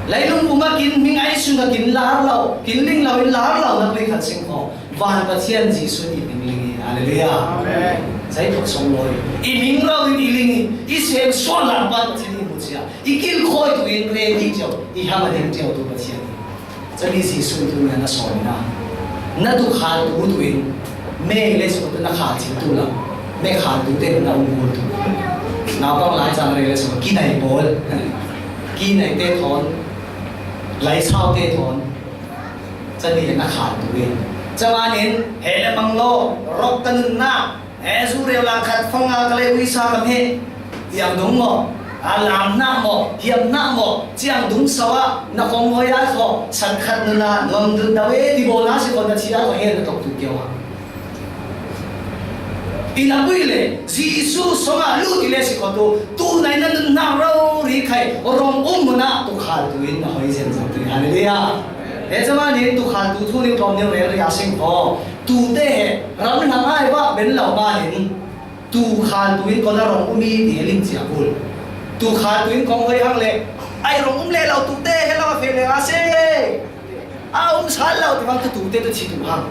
Leilung pum ah kin hming ai sun ah kin lar lo, kin ling lo in lar lo na pui khat sing khaw. Van Pathian Jesuh nih hming ling i. Halleluiah. Amen. Zei thok song lawi. I hming lo in i ling i, i sem sual lam Van Pathian i mu cia. I kilkhawi tu in ready cio, i ham a ding cio tu Pathian i. Cami Jesuh tu na na sawm na. Na tu khal tu tu in, me le so na khal chin tu la. Me khal tu te na um tu. Naupang lai cang re le so kinai pawl. Kinai te thawn, lai sau te thawn. Cami na khal tu in. Camanin, he le mang lo, rok ka nun na. He zu reu lang khat fang a ka lei uisa ka hmeh. Tiang dung maw? A lam nak maw? Hiam nak maw? Ciang dung sau ah na kong hoi ai khaw. San khat nun ah nuam dut dau e ti bawl a si khaw na thi ai khaw he na tok tu kio a. I na pui le, Jesuh song ah lut i le si khaw tu, tu nai na nun nak rau ri khai, rong um mun ah tu khal tu in na hoi zen zang tu. Halleluiah. He camanin tu khal tu thu ni tlawm ni rel ri a sing khaw. Tu te he, ram hlang ai vak ben lo manin, tu khal tu in kona rong um i ti ling cia kul. Tu khal tu in kong hoi hang le, ai rong um le lo tu te he lo a fe le a se. A um sat lo ti bang tu tute tu chi tu hang.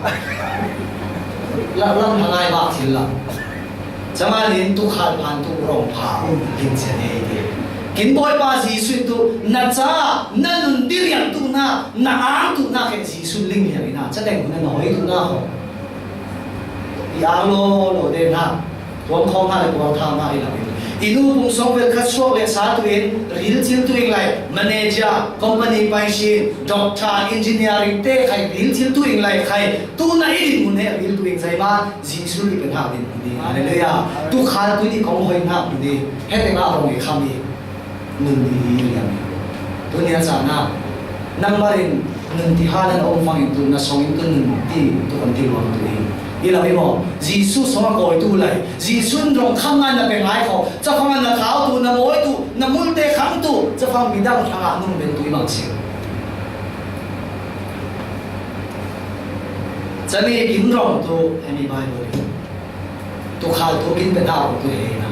Lam lam hangai bak thil lo. Chamanin tukhal phan tu rong pha um ling chen he ti. Kin Bawipa Jesuh tu na cha, na nun diriang tu na, na ang tu na khen Jesuh ling liang ina. Cha teng na na hoi tu na ho. I ang lo lo de na. Tuang khawng ha le tuang thang ha i lo in. I nu pung sawng vel khat suak le sa tu in, ril cil tu in lai, manager, company pai si, doctor, engineering te khai ril cil tu in lai khai, tu na i din mun he ril tu in zai ma, Jesu i pen ha din mun ni. Hallelujah. Tukhal tu ni kong hoi na mun ni. He te nga rong i kham i. Nun ti hi riam hi. Tunia chana nangmah in nun ti hal an om fangin tu na songin tu nun ti tu kan ti luang tu hi. I lo hi maw? Jesu song a kawi tu lai. Jesu in rong kham ngai na pe ngai kho. Chafang an na thau tu, na mawi tu, na multe khang tu. Chafang midang thang a nung ben tu i mang si. Chani kin rong tu hemi Bible hi. Tukhal tu kin pe tau tu he na.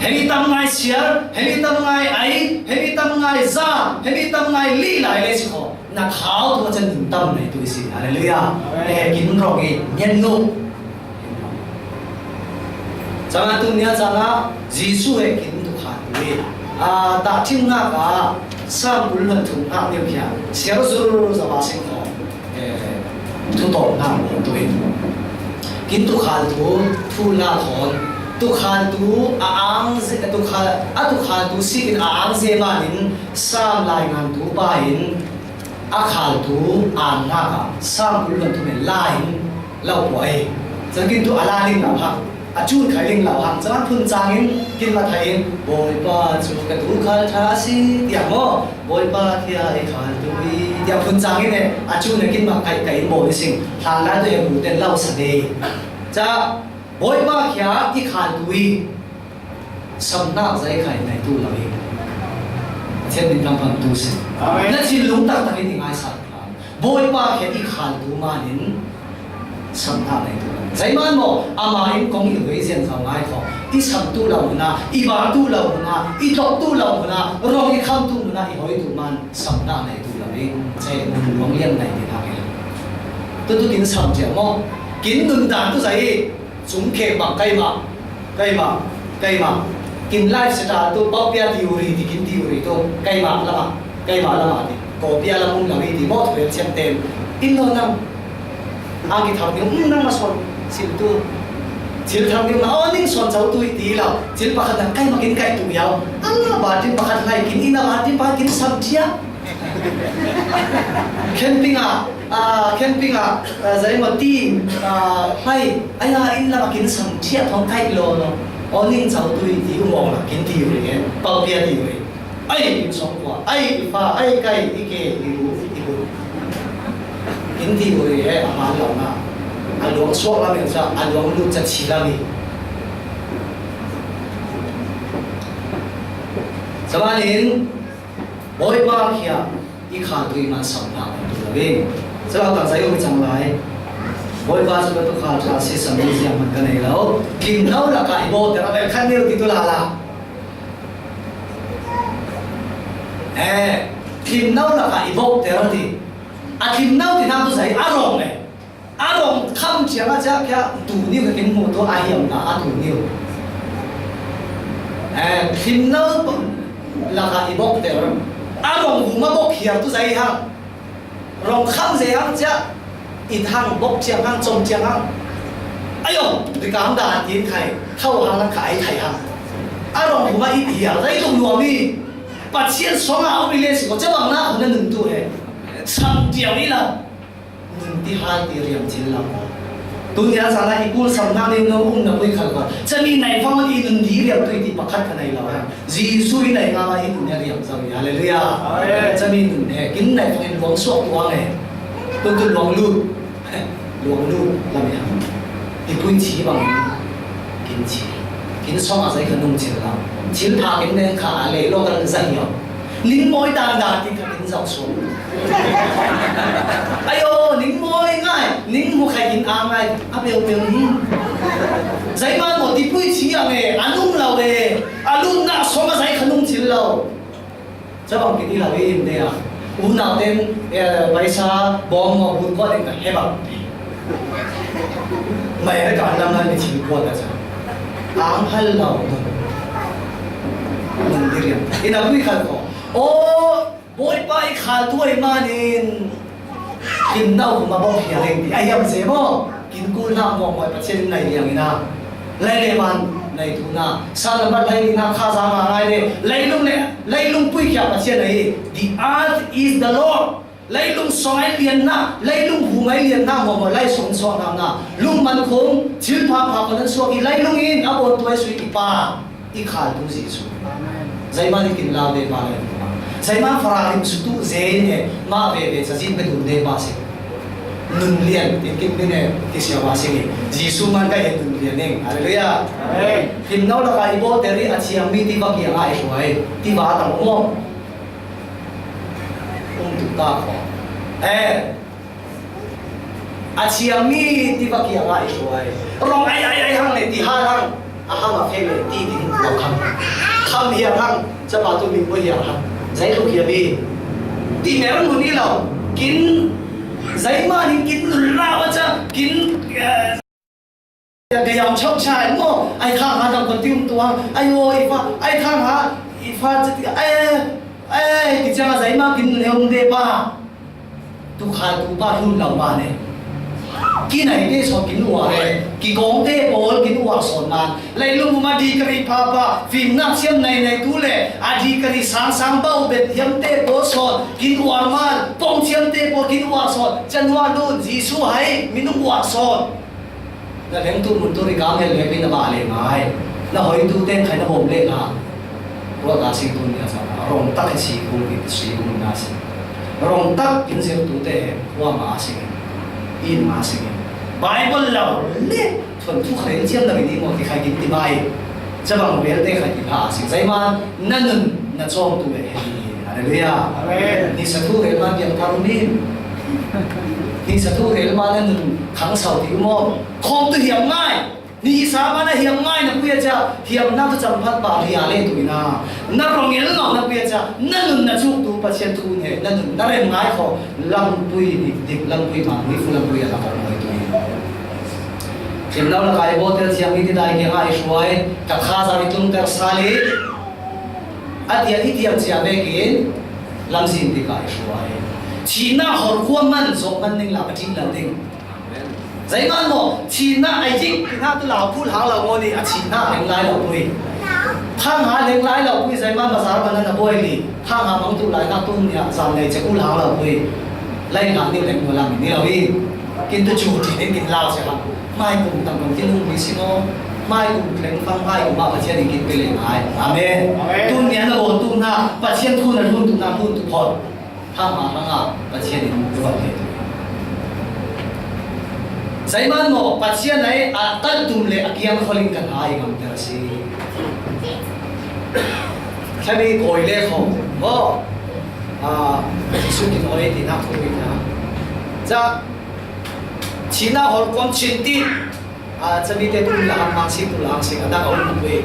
Hemi tam ngai siar, hemi tam ngai ai, hemi tam ngai za, hemi tam ngai li lai le si kho. Na thau tu chan nun tam nei tu si. Hallelujah. Amen. Eh, kin rong i ngen nu. Changa tu nia changa Jesu he kin tukhal tu hi. A, ta thim na ka sam kul hon thum na niu kia. Siar zur za ba sing kho. Eh, thu tawh hna hmuh tu in. Kin tukhal tu, thu hna thawn, tukhal tu a ang ze-, tukhal, a tukhal tu si in a ang ze manin, sam lai ngan tu pa in, a khal tu ang hna ka, sam kul hon tu men la in, lo pua ei. Chan kin tu a la ding lo hak. A chun khai ling lo hang, chang phun changin kin ma thai in, Bawipa chu ka tukhal tha a si, tiah maw? Bawipa khia i khal tu i, tiah phun changin e, a chun e kin ma kai kai in bawi sing, hlan lai tu e bu ten lo sa de. Cha, Bawipa khia i khal tu i, samnak zai khai nai tu lo i. Pathian min thangphang tu si. Amen. Na thinlung taktak in i ngai sa. Bawipa khia i khal tu manin, samnak nei tu. Zeiman maw, ama in kong i hoi zian zau ngai kho. I sam tu lo huna, i ba tu lo huna, i tlok tu lo huna, rong i kham tu huna, i hoi tu man, samnak nei tu lo in, che nun luang lian nei ti na ke. Tu tu kin sam cia maw, kin nun dan tu zai, chung khe bang kai ma, kai ma, kai ma. Kin life se ta tu, pau pia theory ti kin theory tu, kai ma lama, kai ma lama ti. Ko pia lam um lam i ti maw, thawel chiam tem. In lo nang. Ang ki thang ding, um, nang ma son, sil tu. Sil thang ding, na, oh, ning son chau tu i ti lo. Sil pakhat nang kai ma kin kai tu yau. Ang la ba tin pakhat lai kin, in la ba tin pakhat kin sam chia. Camping ah, ah, camping ah, ah, zai ma ti, ah, hai, ai la in la ma kin sam chia thong kai lo lo. Oh, ning chau tu i ti, um, ong la kin ti ri hen. Pau pia ti ri. Ai, in song kua, ai, i fa, ai, kai, i ke, i ru, i ru. In ti uri he, a man lo na. A luang suak lam in sa, a luang lut cha chi lam i. Sa man in, Bawipa khia, i kha tu i man sam na, tu lo in. Sa lo tang sa i um chang lai. Bawipa chu ka tu kha cha si sam ni ziang man ka nei lo. Kim nau la ka i bo, te ra bel khan neu ti tu la la. Eh, thim no lakah i bawkter ti. A thim no ti hna tu zei a rong le. A rong kham ciang a ciah kia tu niu ka kin hmuh tu a hiam ta a tu niu. Eh, thim no lakah i bawkter. A rong hum a bawk hiar tu zei hang. Rong kham ze hang cia, i thang bok ciang hang, com ciang hang. Ayo, rikam da tin khai, thau hang nan khai thai hang. A rong huma i hial zai lung nuam i. Pathian song a um i le si ko, cia bang na hun na nun tu he. Sam tiang i la. Nun ti hai ti riam cil lam. Tunia sana i kul sam na ni no um na pui khal ko. Cia mi nai fang i nun ti riam tu i ti pakhat ka nai lo ha. Jesu i nai nga ma i nun ne riam zau i. Hallelujah. Amen. Chami nun he, kin nai fangin luang suak tuang he. Tun tun luang lut. Luang lut, lam he. I pui chi bang in. Kin chi. Kin song a zai ka nung chil lam. Chil pha kin neng kha a le lo ka zai yo. Ning moi dan dan kin ka kin zau suak. Ayo, ning moi ngai, ning mu khai kin a ngai. A peu peu ni. Zai man mo ti pui chi a nge, a nung lau e. A lun na sawm a zai kha nung thil lo. Cabang kini lo i in dea. Unauten, eh, paisa bawm maw, hun kuat in ka he bang ti. Mai a ka lam lai ni thil kuat a cha. Ang hal lau nun. Nun diriam. Ina pui khat ko. O, Bawipa i khaltu ai manin. Kim nau ma bawm hial eng ti. Ai am se maw. Kin kul na maw, maw Pathian in nai liang ina. Lai le man nai tu na. Sa lambat lai ina kha za nga ngai le. Leilung le, leilung pui kia Pathian ai. The earth is the Lord. Leilung song ai lian na, leilung hung ai lian na, maw, maw lai song song na na. Lung man khung, thil pha pha ko nan suak i leilung in, a bon tuai sui i pa. I khaltu Jesu. Amen. Zai ma ni kin lau de pa lai. Zai ma fara lim su tu ze ne, ma ve ve sa zin pe dun de pa se. Nun lian, tin kin pe ne, ti sia wa se ni. Jesu man ka e nun lian neng. Hallelujah. Amen. Kim nau la ka i bo te ri a chiang mi ti ba kia ngai suai. Ti ba ta mo. Um tu ta ko. Eh. A chiang mi ti va kia ngai suai. Rong ai ai ai hang le ti ha hang. A hang a fe le ti ding lo kham. Kham hiang hang. Cha pa tu min bo hiang hang. Zai lu kia mi. Ti me rang mun ni lo. Kin. Zai ma ni kin nun la wa cha. Kin. Eh, Gayam chok chai mo, ai khang ha dang kon tium tua, ai o i fa, ai khang ha, i fa chati, ai, ai, ti chang a zai ma kin le um de pa. Tu kha tu pa hun lau ma ne. Ki nai te so kin ua re, ki gong te pol kin ua son ma. Lai lung ma di kari pa pa, fim nak siam nai nai tu le, a di kari sang sang bau bet hiam te pol son, kin ua ma, pong siam te pol kin ua son, chan ua lun, Jisu hai, min ua son. Na leng tu mun tu ri kang hel lek in na ba le ngai. Na hoi tu ten khai na bom le la. Ruat a si tu ni a sa. Rong tak si kul ki si kul na si. Rong tak kin sel tu te hua ma si. In ma si. Bible lau le. Thuan thu khren chiam na ni mo ti khai kin ti mai. Cha bang bel te khai ti pha si. Zai ma na nun na chom tu le he ni. Hallelujah. Amen. Ni sa thu rel ma piang tharum ni. Ni sa thu rel ma na nun khang sau ti mo. Khom tu hiam ngai. Ni sa ma na hiam ngai na pui a cha, hiam na tu chang phat ba ria le tu ina. Na rong el no na pui a cha, na nun na chuk tu Pathian thu ne, na nun na rem ngai kho, lam pui ni, dik lam pui ma, ni fu lam pui a la kong hoi tu ni. Kim nau la kai bo tel chiang ni ti dai ke ngai suai, ka kha za ni tung ter sa li. A tia i tiam chia ve kin, lam zin ti kai suai. China hor kua man, zok man ning la ka chim lam ding. Zai man mo, China ai jik, na tu lau pu hang lau mo ni, a China leng lai lau pui. Khang ha leng lai lau pui, zai man bazar man na boi ni. Khang ha mang tu lai na tu ni a, zam nei che pu hang lau pui. Lai na ni leng mo lam ni lau i. Kin tu chu ti ni kin lau se ha. Mai kum tam kum kin hung mi si mo. Mai kum leng fang mai kum ba Pathian ni kin pe le mai. Amen. Amen. Tu ni na bon tu na, Pathian tu na lun tu na lun tu phot. Hang a hang a Pathian in ruat ve. Zai man mo Pathian ai a tal tum le a kiang khol in kan ai ngam ter si. Thami koi le kho. Mo. A, Jisu kin oi ti na khu ni na. Cha. China hol kom chin ti. A, cha mi te tu la hang ma si tu la hang si ka da ka um ve.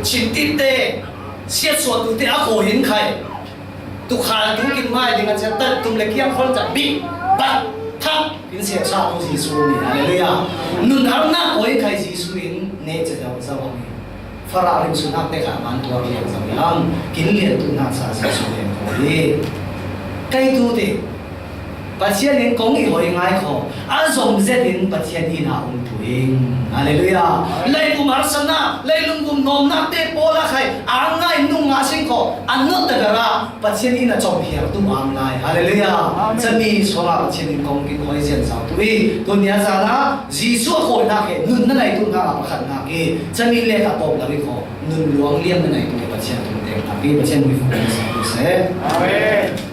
Chin ti te. Siat suat tu te a ko hin khai. Tu khan tu kin mai ding a chia tal tum le kiang khol cha bi, bat, thak, kin sia sa tu Jisu ni. Hallelujah. Nun har na koi khai Jisu in ne cha zau zau ni. Fara rim su nak te kha man tua ki yang zau yang. Kin lian tu nak sa Jisu ni koi. Kai tu te. Pathian in kong i hoi ngai kho. A zom zet in Pathian in a um tu in. Hallelujah. Leilung harsatna, leilung gum nomna te pawl a khai. A ngai nung nga sing kho. A not ta gara. Pathian in a chom hiar tu ang lai. Hallelujah. Amen. Chami sora Pathian in kong kin hoi zian zau tu i. Tu nia zana, Jisu a khoi na ke, nun na nai tu na a pakhat na ke. Chami le ka pop la ri kho. Nun luang liam na nai tu ke Pathian tu te. Tapi Pathian mi fu na sa tu se. Amen.